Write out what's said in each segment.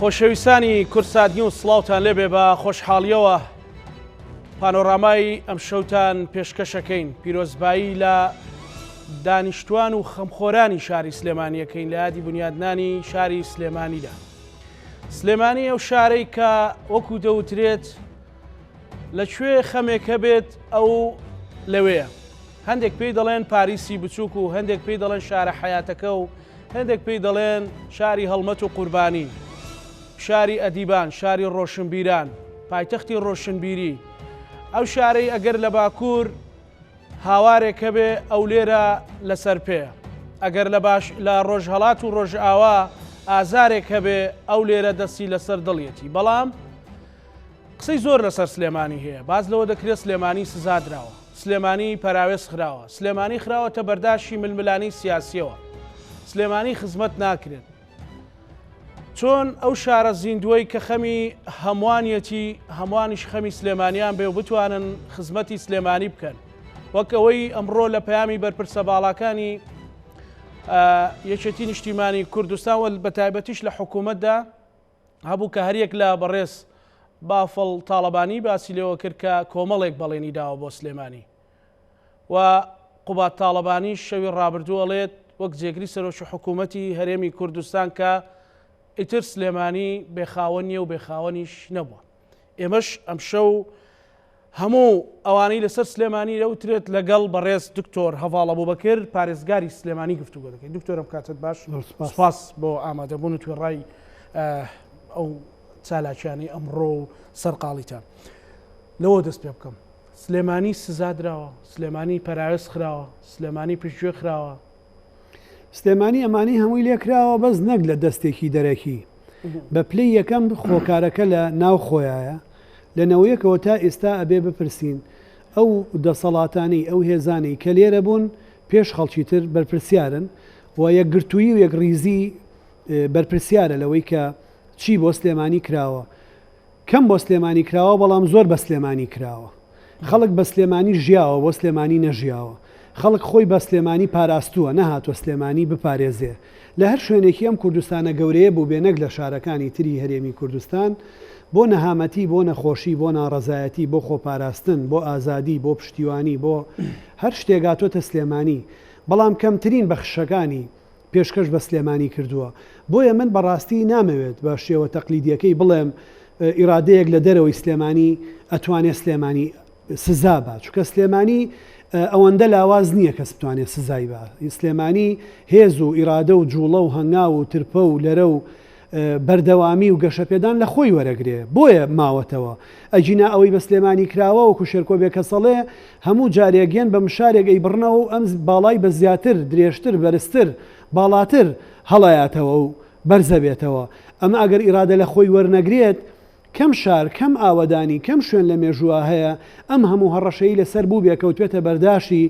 خۆشەویستانی کوردسات نیوز سڵاوتان لێبێ بە خۆشحاڵیەوە پانۆرامای ئەمشەوتان پێشکەشەکەین پیرۆزبایی لە دانیشتوان و خەمخۆرانی شاری سلێمانیەکەین لە یادی بنیادنانی شاری سلێمانیدا سلێمانی ئەو شارەی کە وەکو دەوترێت لە کوێ خەمێک هەبێت ئەو لەوەیە هەندێک پێی دەڵێن پاریسی بچووک و هەندێک پێی دەڵێن شارە حەیاتەکە و هەندێک پێی دەڵێن شاری هەڵمەت و قوربانی، شاری ئەدیبان، شاری ڕۆشنبیران، پایتەختی ڕۆشنبیری، ئەو شارەی ئەگەر لە باکوور هاوارێک هەبێ ئەو لێرە لەسەر پێیە، ئەگەر لە باش لە ڕۆژهەڵات و ڕۆژئاوا ئازارێک هەبێ ئەو لێرە دەستی لەسەر دڵیەتی، بەڵام قسەی زۆر لەسەر سلێمانی هەیە، باس لەوە دەکرێت سلێمانی سزا دراوە، سلێمانی پەراوێز خراوە، سلێمانی خراوەتە بەرداشی ململانێی سیاسییەوە، سلێمانی خزمەت ناکرێت. چۆن ئەو شارە زیندووەی کە خەمی هەمووانیەتی، هەمووانیش خەمی سلێمانیان بێ و بتوانن خزمەتی سلێمانی بکەن. وەک ئەوەی ئەمڕۆ لە پەیامی بەرپرسە باڵاکانی یەکێتی نیشتیمانی کوردستان و بەتایبەتیش لە حکوومەتدا هەبوو کە هەریەک لە بەڕێز بافڵ تاڵەبانی باسی لێوە کرد کە کۆمەڵێک بەڵێنی داوە بۆ سلێمانی و قوباد تاڵەبانی شەوی ڕابردوو ئەڵێت وەک جێگری سەرۆکی حکوومەتی هەرێمی کوردستان کە ئیتر سلێمانی بێخاوەن نییە و بێخاوەنیش نەبووە. ئێمەش ئەمشەو هەموو ئەوانەی لەسەر سلێمانی دەوترێت لەگەڵ بەڕێز دکتۆر هەڤاڵ ئەبوبەکر پارێزگاری سلێمانی گفتوگۆ دەکەین. دکتۆر ئەم کاتت باش، سوپاس بۆ ئامادەبوون و توێڕای ئەو چالاکیانەی ئەمڕۆ و سەرقاڵیتان. لەوە دەست پێ بکەم سلێمانی سزا دراوە، سلێمانی پەراوێز خراوە، سلێمانی پشتگوێ خراوە. سلێمانی ئەمانەی هەمووی لێکراوە بەس نەک لە دەستێکی دەرەکی. بە پلەی یەکەم خۆکارەکە لە ناو خۆیایە، لە نەوەیەکەوە تا ئێستا ئەبێ بپرسین ئەو دەسەڵاتانەی، ئەو هێزانەی کە لێرە بوون پێش خەڵکی تر بەرپرسیارن و یەکگرتوویی و یەکڕیزی بەرپرسیارە لەوەی کە چی بۆ سلێمانی کراوە. کەم بۆ سلێمانی کراوە بەڵام زۆر بە سلێمانی کراوە. خەڵک بە سلێمانی ژیاوە بۆ سلێمانی نەژیاوە. خەڵک خۆی بە سلێمانی پاراستووە نەهاتووە سلێمانی بپارێزێ. لە هەر شوێنێکی ئەم کوردستانە گەورەیە بووبێ نەک لە شارەکانی تری هەرێمی کوردستان، بۆ نەهامەتی، بۆ نەخۆشی، بۆ ناڕەزایەتی، بۆ خۆپاراستن، بۆ ئازادی، بۆ پشتیوانی، بۆ هەر شتێک هاتۆتە سلێمانی. بەڵام کەمترین بەخششەکانی پێشکەش بە سلێمانی کردووە. بۆیە من بە ڕاستی نامەوێت بە شێوە تەقلیدیەکەی بڵێم ئیرادەیەک لە دەرەوەی سلێمانی ئەتوانێ سلێمانی سزا با، چونکە سلێمانی ئەوەندە لاواز نییە کەس بتوانێت سزای با. سلێمانی هێز و ئیرادە و جوڵە و هەنگاو و ترپە و لەرە و بەردەوامی و گەشەپێدان لە خۆی وەرەگرێ بۆیە ماوەتەوە. ئەگینا ئەوەی بە سلێمانی کراوە وەکو شێرکۆ بێکەسەڵێ هەموو جارێک یەن بە مشارێک ئەیبڕنەوە و ئەم باڵای بە زیاتر، درێژتر، بەرزتر، باڵاتر هەڵەیاتەوە و بەرزەبێتەوە. ئەمە ئەگەر ئیرادە لە خۆی وەرنەگرێت کەم شار، کەم ئاوەدانی، کەم شوێن لە مێژووا هەیە ئەم هەموو هەڕەشەی لەسەر بووبێ کەوتبێتە بەرداشی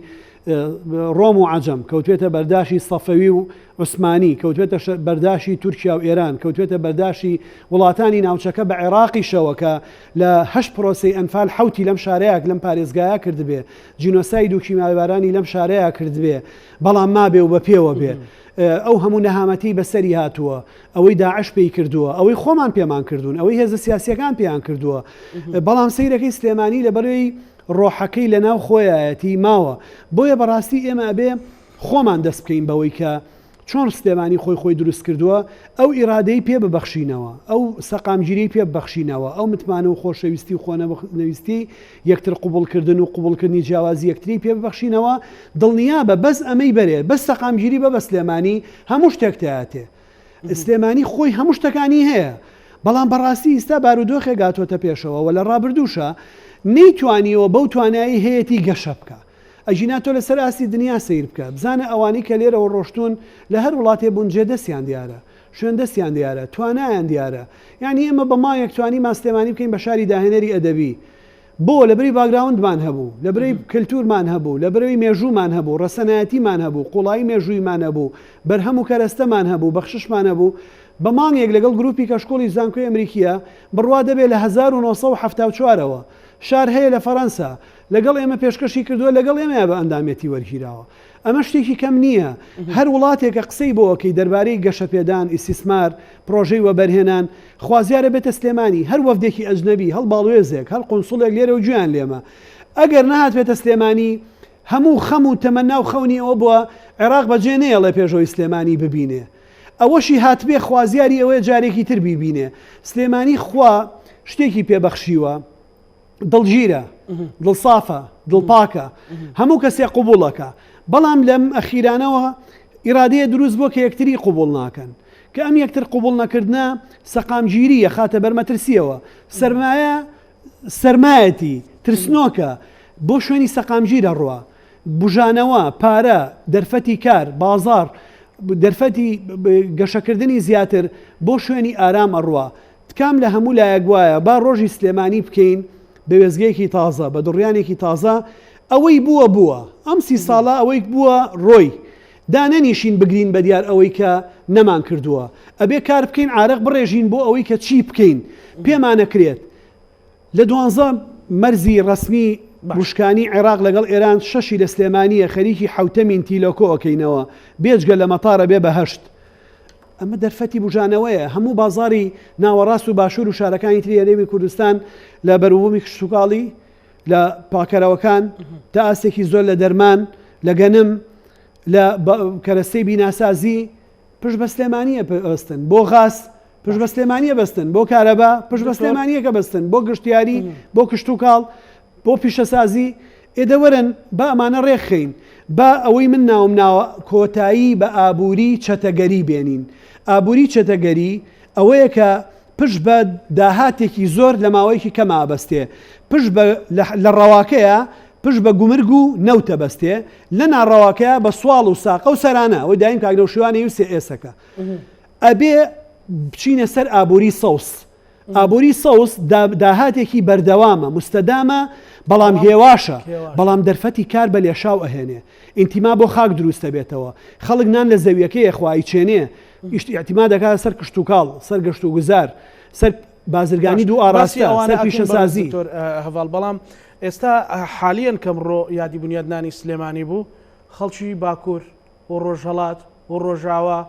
ڕۆم و عەجەم، کەوتبێتە بەرداشی سەفەوی و عوسمانی، کەوتبێتە بەرداشی تورکیا و ئێران، کەوتبێتە بەرداشی وڵاتانی ناوچەکە بە عێراقیشەوە کە لە هەشت پرۆسەی ئەنفال حەوتی لەم شارەیا لەم پارێزگایە کردبێ، جینۆساید و کیمیابارانی لەم شارەیا کردبێ بەڵام مابێ و بە پێوە بێ. ئەو هەموو نەهامەتیی بەسەری هاتووە، ئەوەی داعش پێی کردووە، ئەوەی خۆمان پێمان کردوون، ئەوەی هێزە سیاسییەکان پێیان کردووە. بەڵام سەیرەکەی سلێمانی لەبەرەی ڕۆحەکەی لەناو خۆیایەتی ماوە. بۆیە بەڕاستی ئێمە ئەبێ خۆمان دەست بکەین بەوەی کە چۆن سلێمانی خۆی خۆی دروست کردووە، ئەو ئیرادەی پێ ببەخشینەوە، ئەو سەقامگیریی پێ ببەخشینەوە، ئەو متمانە و خۆشەویستی و خۆنەویستی یەکتر قبوڵکردن و قبوڵکردنی جیاوازی یەکتری پێ ببەخشینەوە، دڵنیابە بەس ئەمەی بەرێ، بەس سەقامگیری بە بە سلێمانی هەموو شتێک تیاتێ. سلێمانی خۆی هەموو شتەکانی هەیە، بەڵام بەڕاستی ئیستا بارودۆخێک هاتۆتە پێشەوە و لە ڕابردووشا نەیتوانیوە بەو توانایەی هەیەتی گەشە بکا. ئەگینا تۆ لەسەر ئاستی دنیا سەیر بکە، بزانە ئەوانەی کە لێرەوە ڕۆشتوون لە هەر وڵاتێ بوون جێ دەستیان دیارە، شوێن دەستیان دیارە، توانایان دیارە. یانی ئێمە بە مانگێک توانیمان سلێمانی بکەین بە شاری داهێنەری ئەدەبی. بۆ؟ لەبەرەی باکگراوندمان هەبوو، لەبەرەی کەلتوورمان هەبوو، لەبەرەی مێژوومان هەبوو، ڕەسەنایەتیمان هەبوو، قووڵایی مێژوویمان هەبوو، بەرهەم و کەرەستەمان هەبوو، بەخششمان هەبوو. بە مانگێک لەگەڵ گرووپی کەشکۆڵی زانکۆی ئەمریکییە، بڕوا دەبێ لە 1974 ەوە. شار هەیە لە فەرەنسا لەگەڵ ئێمە پێشکەشی کردووە لەگەڵ ئێمەیا بە ئەندامێتی وەرگیراوە. ئەمە شتێکی کەم نییە. هەر وڵاتێکە قسەی بۆ ئەکەی دەربارەی گەشەپێدان، ئیستیسمار، پڕۆژەی وەبەرهێنان، خوازیارە بێتە سلێمانی. هەر وەفدێکی ئەجنەبی، هەڵ باڵوێزێک، هەر قونسوڵێک لێرەوە گوێیان لێمە. ئەگەر نەهاتبێتە سلێمانی، هەموو خەم و تەمەنا و خەونی ئەوە بووە عێراق بەجێ نەیەڵێ پێش ئەوەی سلێمانی ببینێ. ئەوەشی هاتبێ خوازیاری ئەوەیە جارێکی تر بیبینێ. سلێمانی خوا شتێکی پێ بەخشیوە، دڵگیرە، دڵسافە، دڵپاکە، هەموو کەسێ قبوڵەکا. بەڵام لەم ئەخیرانەوە ئیرادەیە دروست بووە کە یەکتری قبوڵ ناکەن. کە ئەم یەکتر قبوڵ نەکردنە سەقامگیری ئەخاتە بەر مەترسییەوە. سەرمایە سەرمایەتی، ترسنۆکە، بۆ شوێنی سەقامگیر ئەڕوا. بوژانەوە، پارە، دەرفەتی کار، بازاڕ، دەرفەتی گەشەکردنی زیاتر بۆ شوێنی ئارام ئەڕوا. تکام لە هەموو لایەک وایە با ڕۆژی سلێمانی بکەین بە وێستگەیەکی تازە، بە دوڕیانێکی تازە، ئەوەی بووە بووە، ئەم سی ساڵە ئەوەی بووە ڕۆی. دانەنیشین بگرین بە دیار ئەوەی کە نەمان کردووە. ئەبێ کار بکەین عارەق بڕێژین بۆ ئەوەی کە چی بکەین. پێمانەکرێت. لە دوانزە مەرزی ڕەسمی وشکانی عێراق لەگەڵ ئێران شەشی لە سلێمانییە خەریکی حەوتەمین تیلۆکۆ ئەکەینەوە. بێجگە لە مەتار ئەبێ بە هەشت. ئەمە دەرفەتی بوژانەوەیە. هەموو بازاڕی ناوەڕاست و باشوور و شارەکانی تری هەرێمی کوردستان لە بەروبوومی کشتوکاڵی، لە پاکەرەوەکان، تا ئاستێکی زۆر لە دەرمان، لە گەنم، لە کەرەستەی بیناسازی پشت بە سلێمانیە بەستن، بۆ غاز پشت بە سلێمانیە بەستن، بۆ کارەبا پشت بە سلێمانیەکە بەستن، بۆ گشتیاری، بۆ کشتوکاڵ، بۆ پیشەسازی. ئێ دە وەرن با ئەمانە ڕێکخەین، با ئەوەی من ناوم ناوە کۆتایی بە ئابووری چەتەگەری بێنین. ئابووری چەتەگەری ئەوەیە کە پشت بە داهاتێکی زۆر لە ماوەیەکی کەما ئەبەستێ، پشت بە لە ڕەواکەیا پشت بە گومرگ و نەوت ئەبەستێ، لە ناڕەواکەیا بە سواڵ و ساقە و سەرانە، ئەوەی دایم کاک نەوشیروان ئەیوت سێ ئێسەکە. ئەبێ بچینە سەر ئابووری سەوز. ئابووری سەوز داهاتێکی بەردەوامە، مستەدامە، بەڵام هێواشە، بەڵام دەرفەتی کار بە لێشاو ئەهێنێ. ئینتیما بۆ خاک دروست ئەبێتەوە. خەڵک نان لە زەویەکەی ئەخوا، ئەیچێنێ. ئیعتیماد دەکاتە سەر کشتوکاڵ، سەر گەشتوگوزار، سەر بازرگانی دوو ئاڕاستە، سەر پیشەسازی. دکتۆر هەڤاڵ، بەڵام ئێستا حالیەن کە ئەمڕۆ یادی بونیادنانی سلێمانی بوو، خەڵکی باکوور و ڕۆژهەڵات و ڕۆژاوا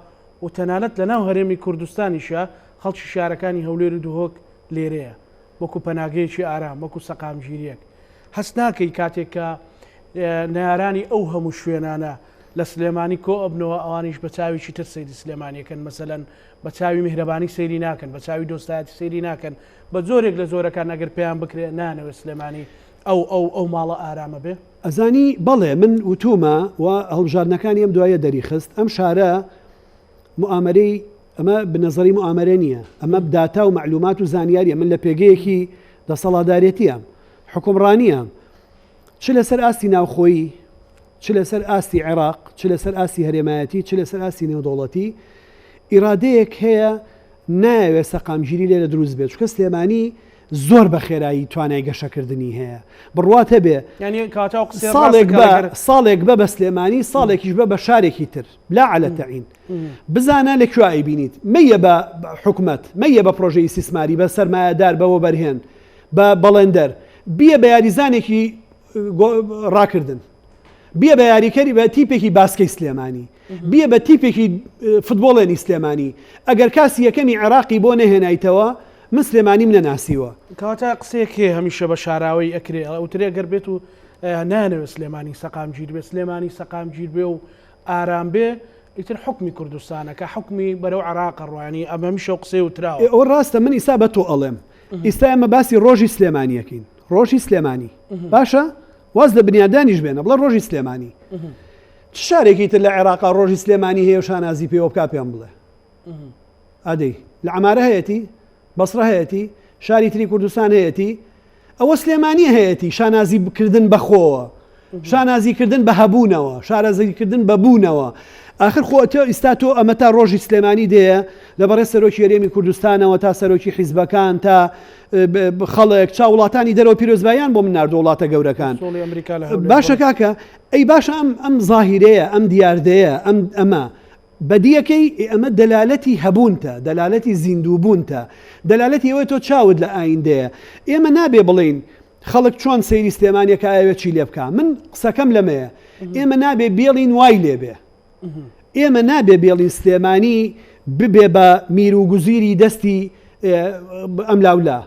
و تەنانەت لەناو هەرێمی کوردستانیشا خەڵکی شارەکانی هەولێر و دهۆک لێرەیە وەکو پەناگەیەکی ئارام، وەکو سەقامگیرییەک. هەست ناکەی کاتێک کە نەیارانی ئەو هەموو شوێنانە لە سلێمانی کۆ ئەبنەوە ئەوانیش بە چاوێکی تر سەیری سلێمانی ئەکەن، مەسەلەن بە چاوی میهرەبانی سەیری ناکەن، بە چاوی دۆستایەتی سەیری ناکەن، بە جۆرێک لە جۆرەکان ئەگەر پێیان بکرێ نایانەوێت سلێمانی ئەو ئەو ئەو ماڵە ئارامە بێ؟ ئەزانی بەڵێ من وتومە و هەڵبژاردنەکانی ئەم دوایە دەریخست ئەم شارە موئامەرەی ئەمە بنەزەری موئامەرە نییە ئەمە داتا و مەعلومات و زانیاریە من لە پێگەیەکی دەسەڵاتدارێتیام حکومڕانیام چ لەسەر ئاستی ناوخۆیی چ لەسەر ئاستی عێراق چ لەسەر ئاستی هەرێمایەتی چ لەسەر ئاستی نێودەوڵەتی ئیرادەیەک هەیە نایەوێت سەقامگیری لێرە دروست بێت چونکە سلێمانی زۆر بە خێرایی توانای گەشەکردنی هەیە بڕوات هەبێ ساڵێک بە ساڵێک بە بە سلێمانی ساڵێکیش بە بە شارێکی تر لا عەلە تەعین بزانە لە کوێ ئەیبینیت مەیە بە حکومەت مەیە بە پرۆژەی ئیستیسماری بە سەرمایەدار بە وەبەرهێن بە بەڵێندەر بیە بە یاریزانێکی ڕاکردن بیە بە یاریکەری بە تیپێکی باسکەی سلێمانی بیە بە تیپێکی فتبۆڵێنی سلێمانی ئەگەر کاسی یەکەمی عێراقی بۆ نەهێنایتەوە من سلێمانیم نەناسیوە. کەواتە قسەیەک هەیە هەمیشە بە شاراوەی ئەکرێ ئەوترێ گەر بێت و نایانەوێت سلێمانی سەقامگیر بێ سلێمانی سەقامگیر بێ و ئارام بێ ئیتر حوکمی کوردستانە کە حوکمی بەرەو عێراق ئەڕوا یانی ئەمە هەمیشە ئەو قسەیە وتراوە. ئێ ئەوە ڕاستە من ئیستا بە تۆ ئەڵێم ئیستا ئێمە باسی ڕۆژی سلێمانی ئەکەین ڕۆژی سلێمانی باشە واز لە بنیادانیش بێنە بڵێ ڕۆژی سلێمانی چ شارێکی تر لە عێراقا ڕۆژی سلێمانی هەیە و شانازی پێوە بکا پێم بڵێ ئەدەی لە عەمارە هەیەتی بەسرە هەیەتی شاری تری کوردستان هەیەتی ئەوە سلێمانی هەیەتی شانازی کردن بەخۆوە شانازی کردن بە هەبوونەوە شارەزی کردن بە بوونەوە ئاخر خۆ تۆ ئیستا تۆ ئەمە تا ڕۆژی سلێمانی دێیە لە بەڕێ سەرۆکی هەرێمی کوردستانەوە تا سەرۆکی حیزبەکان تا خەڵک چا وڵاتانی دەرەوە پیرۆزباییان بۆ من ناردووە وڵاتە گەورەکان باشە کاکە ئەی باشە ئەم ئەم زاهیرەیە ئەم دیاردەیە ئەم ئەمە بەدیەکەی ئێ ئەمە دەلالەتی هەبوونتە، دەلالەتی زیندووبوونتە، دەلالەتی ئەوەیە تۆ چاوت لە ئایندەیە. ئێمە نابێ بڵێین خەڵک چۆن سەیری سلێمانیەکە ئەیەوێت چی لێ بکا من قسەکەم لەمەیە ئێمە نابێ بێڵین وای لێبێ ئێمە نابێ بێڵین سلێمانی ببێ بە میر و گوزیری دەستی ئەم لاولا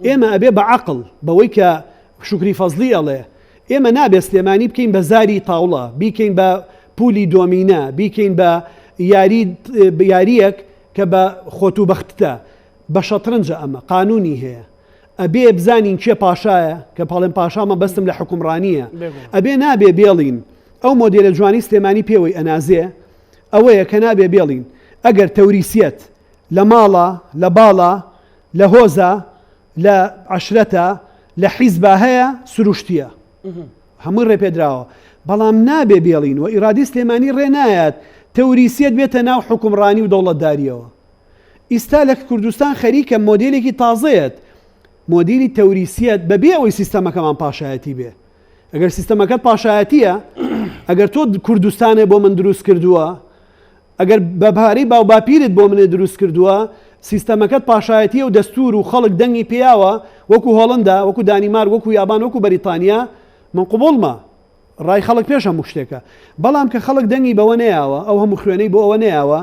ئێمە ئەبێ بە عقل بەوەی کە شکری فەزلی ئەڵێ ئێمە نابێ سلێمانی بکەین بە زاری تاوڵە بیکەین بە پولی دۆمینە بیکەین بە یاری یاریەک کە بە خۆت و بەختتە بە شەترنجە ئەمە قانونی هەیە ئەبێ بزانین کێ پاشایە، کە پەڵێم پاشا مەبەستم لە حوکمڕانییە، ئەبێ نابێ بێڵین ئەو مۆدێلە جوانەی سلێمانی پێوەی ئەنازێ ئەوەیە کە نابێ بێڵین ئەگەر تەوریسیەت لە ماڵا، لە باڵا، لە هۆزا، لە عەشرەتا، لە حیزبا هەیە سروشتییە هەمووی ڕێپێدراوە، بەڵام نابێ بێڵین و ئیرادەی سلێمانی ڕێ نایات تەوریسیەت بێتە ناو حوکمڕانی و دەوڵەتدارییەوە. ئیستا لە کوردستان خەریکە مۆدێلێکی تازەیەت، مۆدیلی تەوریسیەت بەبێ ئەوەی سیستەمەکەمان پاشایەتی بێ. ئەگەر سیستەمەکەت پاشایەتیە، ئەگەر تۆ کوردستانێ بۆ من دروست کردووە، ئەگەر بە پارەی باوباپیرت بۆ منێ دروست کردووە، سیستەمەکەت پاشایەتیە و دەستور و خەڵک دەنگی پێیاوە، وەکو هۆڵندا، وەکو دانیمارک، وەکو یابان، وەکو بەریتانیا، من قبوڵمە. ڕای خەڵک پێش هەموو شتێکە. بەڵام کە خەڵک دەنگی بەوە نەیاوە، ئەو هەموو خوێنەی بۆ ئەوە نەیاوە،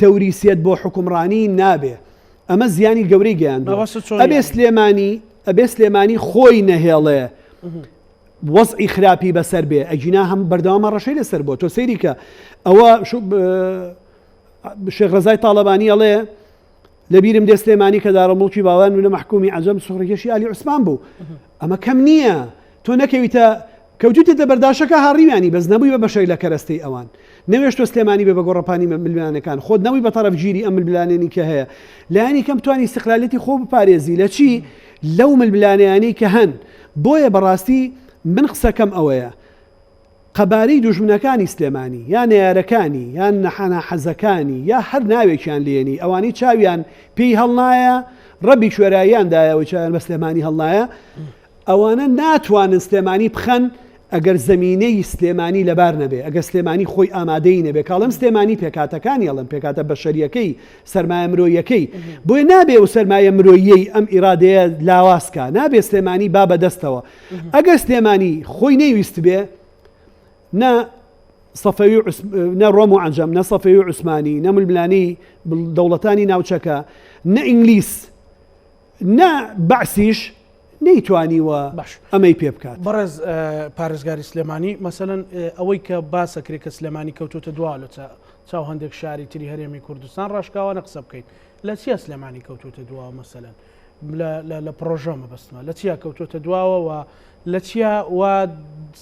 تەوریسیەت بۆ حوکمڕانی نابێ ئەمە زیانی گەورەی گەیاندووە مەبەستت چۆن ئەبێ یانی؟ سلێمانی ئەبێ سلێمانی خۆی نەهێڵێ وەزعی خراپی بەسەر بێ ئەگینا هەم بەردەوام هەڕەشەی لەسەر بووە تۆ سەیری کە ئەوە شو- ب- شێخ ڕەزای تاڵەبانی ئەڵێ لەبیرم دێ سلێمانی کە دارەڵموڵکی باوان و لە مەحکومی عەجەم سوخرەکێشی ئالی عوسمان بوو ئەمە کەم نییە تۆ نەکەویتە کەوتوتێتە بەرداشەکە هاڕیویانی بەس نەبووی بە بەشێک لە کەرەستەی ئەوان نەوێش تۆ سلێمانی بێ بە گۆڕەپانی ململانێکان خۆت نەبووی بە تەڕەفگیری ئەم ململانێنی کە هەیە لایەنی کەم توانی ئیستقلالیەتی خۆ بپارێزی لە چی لەو ململانێیانەی کە هەن بۆیە بەڕاستی من قسەکەم ئەوەیە قەبارەی دوژمنەکانی سلێمانی، یا نەیارەکانی، یا ناحەزەکانی، یا هەر ناوێکیان لێنی، ئەوانەی چاویان پێی هەڵنایە، ڕەبی کوێراییان دایە ئەوەی چاویان بە سلێمانی هەڵنایە، ئەوانە ناتوانن سلێمانی بخەن ئەگەر زەمینەی سلێمانی لەبار نەبێ، ئەگەر سلێمانی خۆی ئامادەی نەبێ، کاڵێم سلێمانی پێکهاتەکانی ئەڵێم، پێکهاتە بەشەرییەکەی، سەرمایە مرۆییەکەی، بۆیە نابێ ئەو سەرمایە مرۆییەی ئەم ئیرادەیە لاواز کا، نابێ سلێمانی با بەدەستەوە. ئەگەر سلێمانی خۆی نەیویستبێ نە سەفەوی نە ڕۆم و عەجەم نە سەفەوی و عوسمانی نە ململانێی دەوڵەتانی ناوچەکە نە ئینگلیس نە بەعسیش نەیتوانیوە باش ئەمەی پێ بکات. بەڕێز پارێزگاری سلێمانی مەسەلەن ئەوەی کە باسەکرێت کە سلێمانی کەوتوتە دوا لە چاو هەندێک شاری تری هەرێمی کوردستان ڕاشکاوانە قسە بکەین لە چیا سلێمانی کەوتوتە دواوە مەسەلەن لە پڕۆژە مەبەستمە لە چیا کەوتۆتە دواوە و لە چیا وا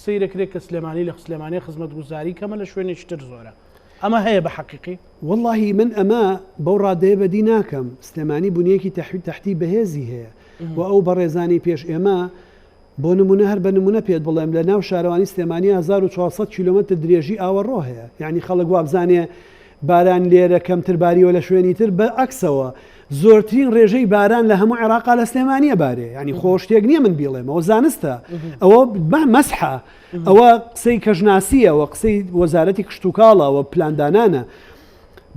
سەیرەکرێت کە سلێمانی لە سلێمانی خزمەتگوزاری کەمە لە شوێنێکی تر زۆرە ئەمە هەیە بە حەقیقی؟ وەڵاهی من ئەمە بەو ڕادەیە بەدی ناکەم، سلێمانی بنیەکی تەحتی بەهێزی هەیە و ئەو بەڕێزانەی پێش ئێمە بۆ نمونە هەر بە نمونە پێت بڵێم لە ناو شارەوانی سلێمانی 1400 کیلۆمەتر درێژی ئاوەڕۆ هەیە یعنی خەڵک وابزانێ باران لێرە کەمتر باریوە لە شوێنی تر بە عەکسەوە زۆرترین ڕێژەی باران لە هەموو عێراقا لە سلێمانیە بارێ یعنی خۆ شتێک نییە من بیڵێم ئەوە زانستە ئەوە مەسحە ئەوە قسەی کەژناسیەوە قسەی وەزارەتی کشتتوکاڵەوە پلاندانانە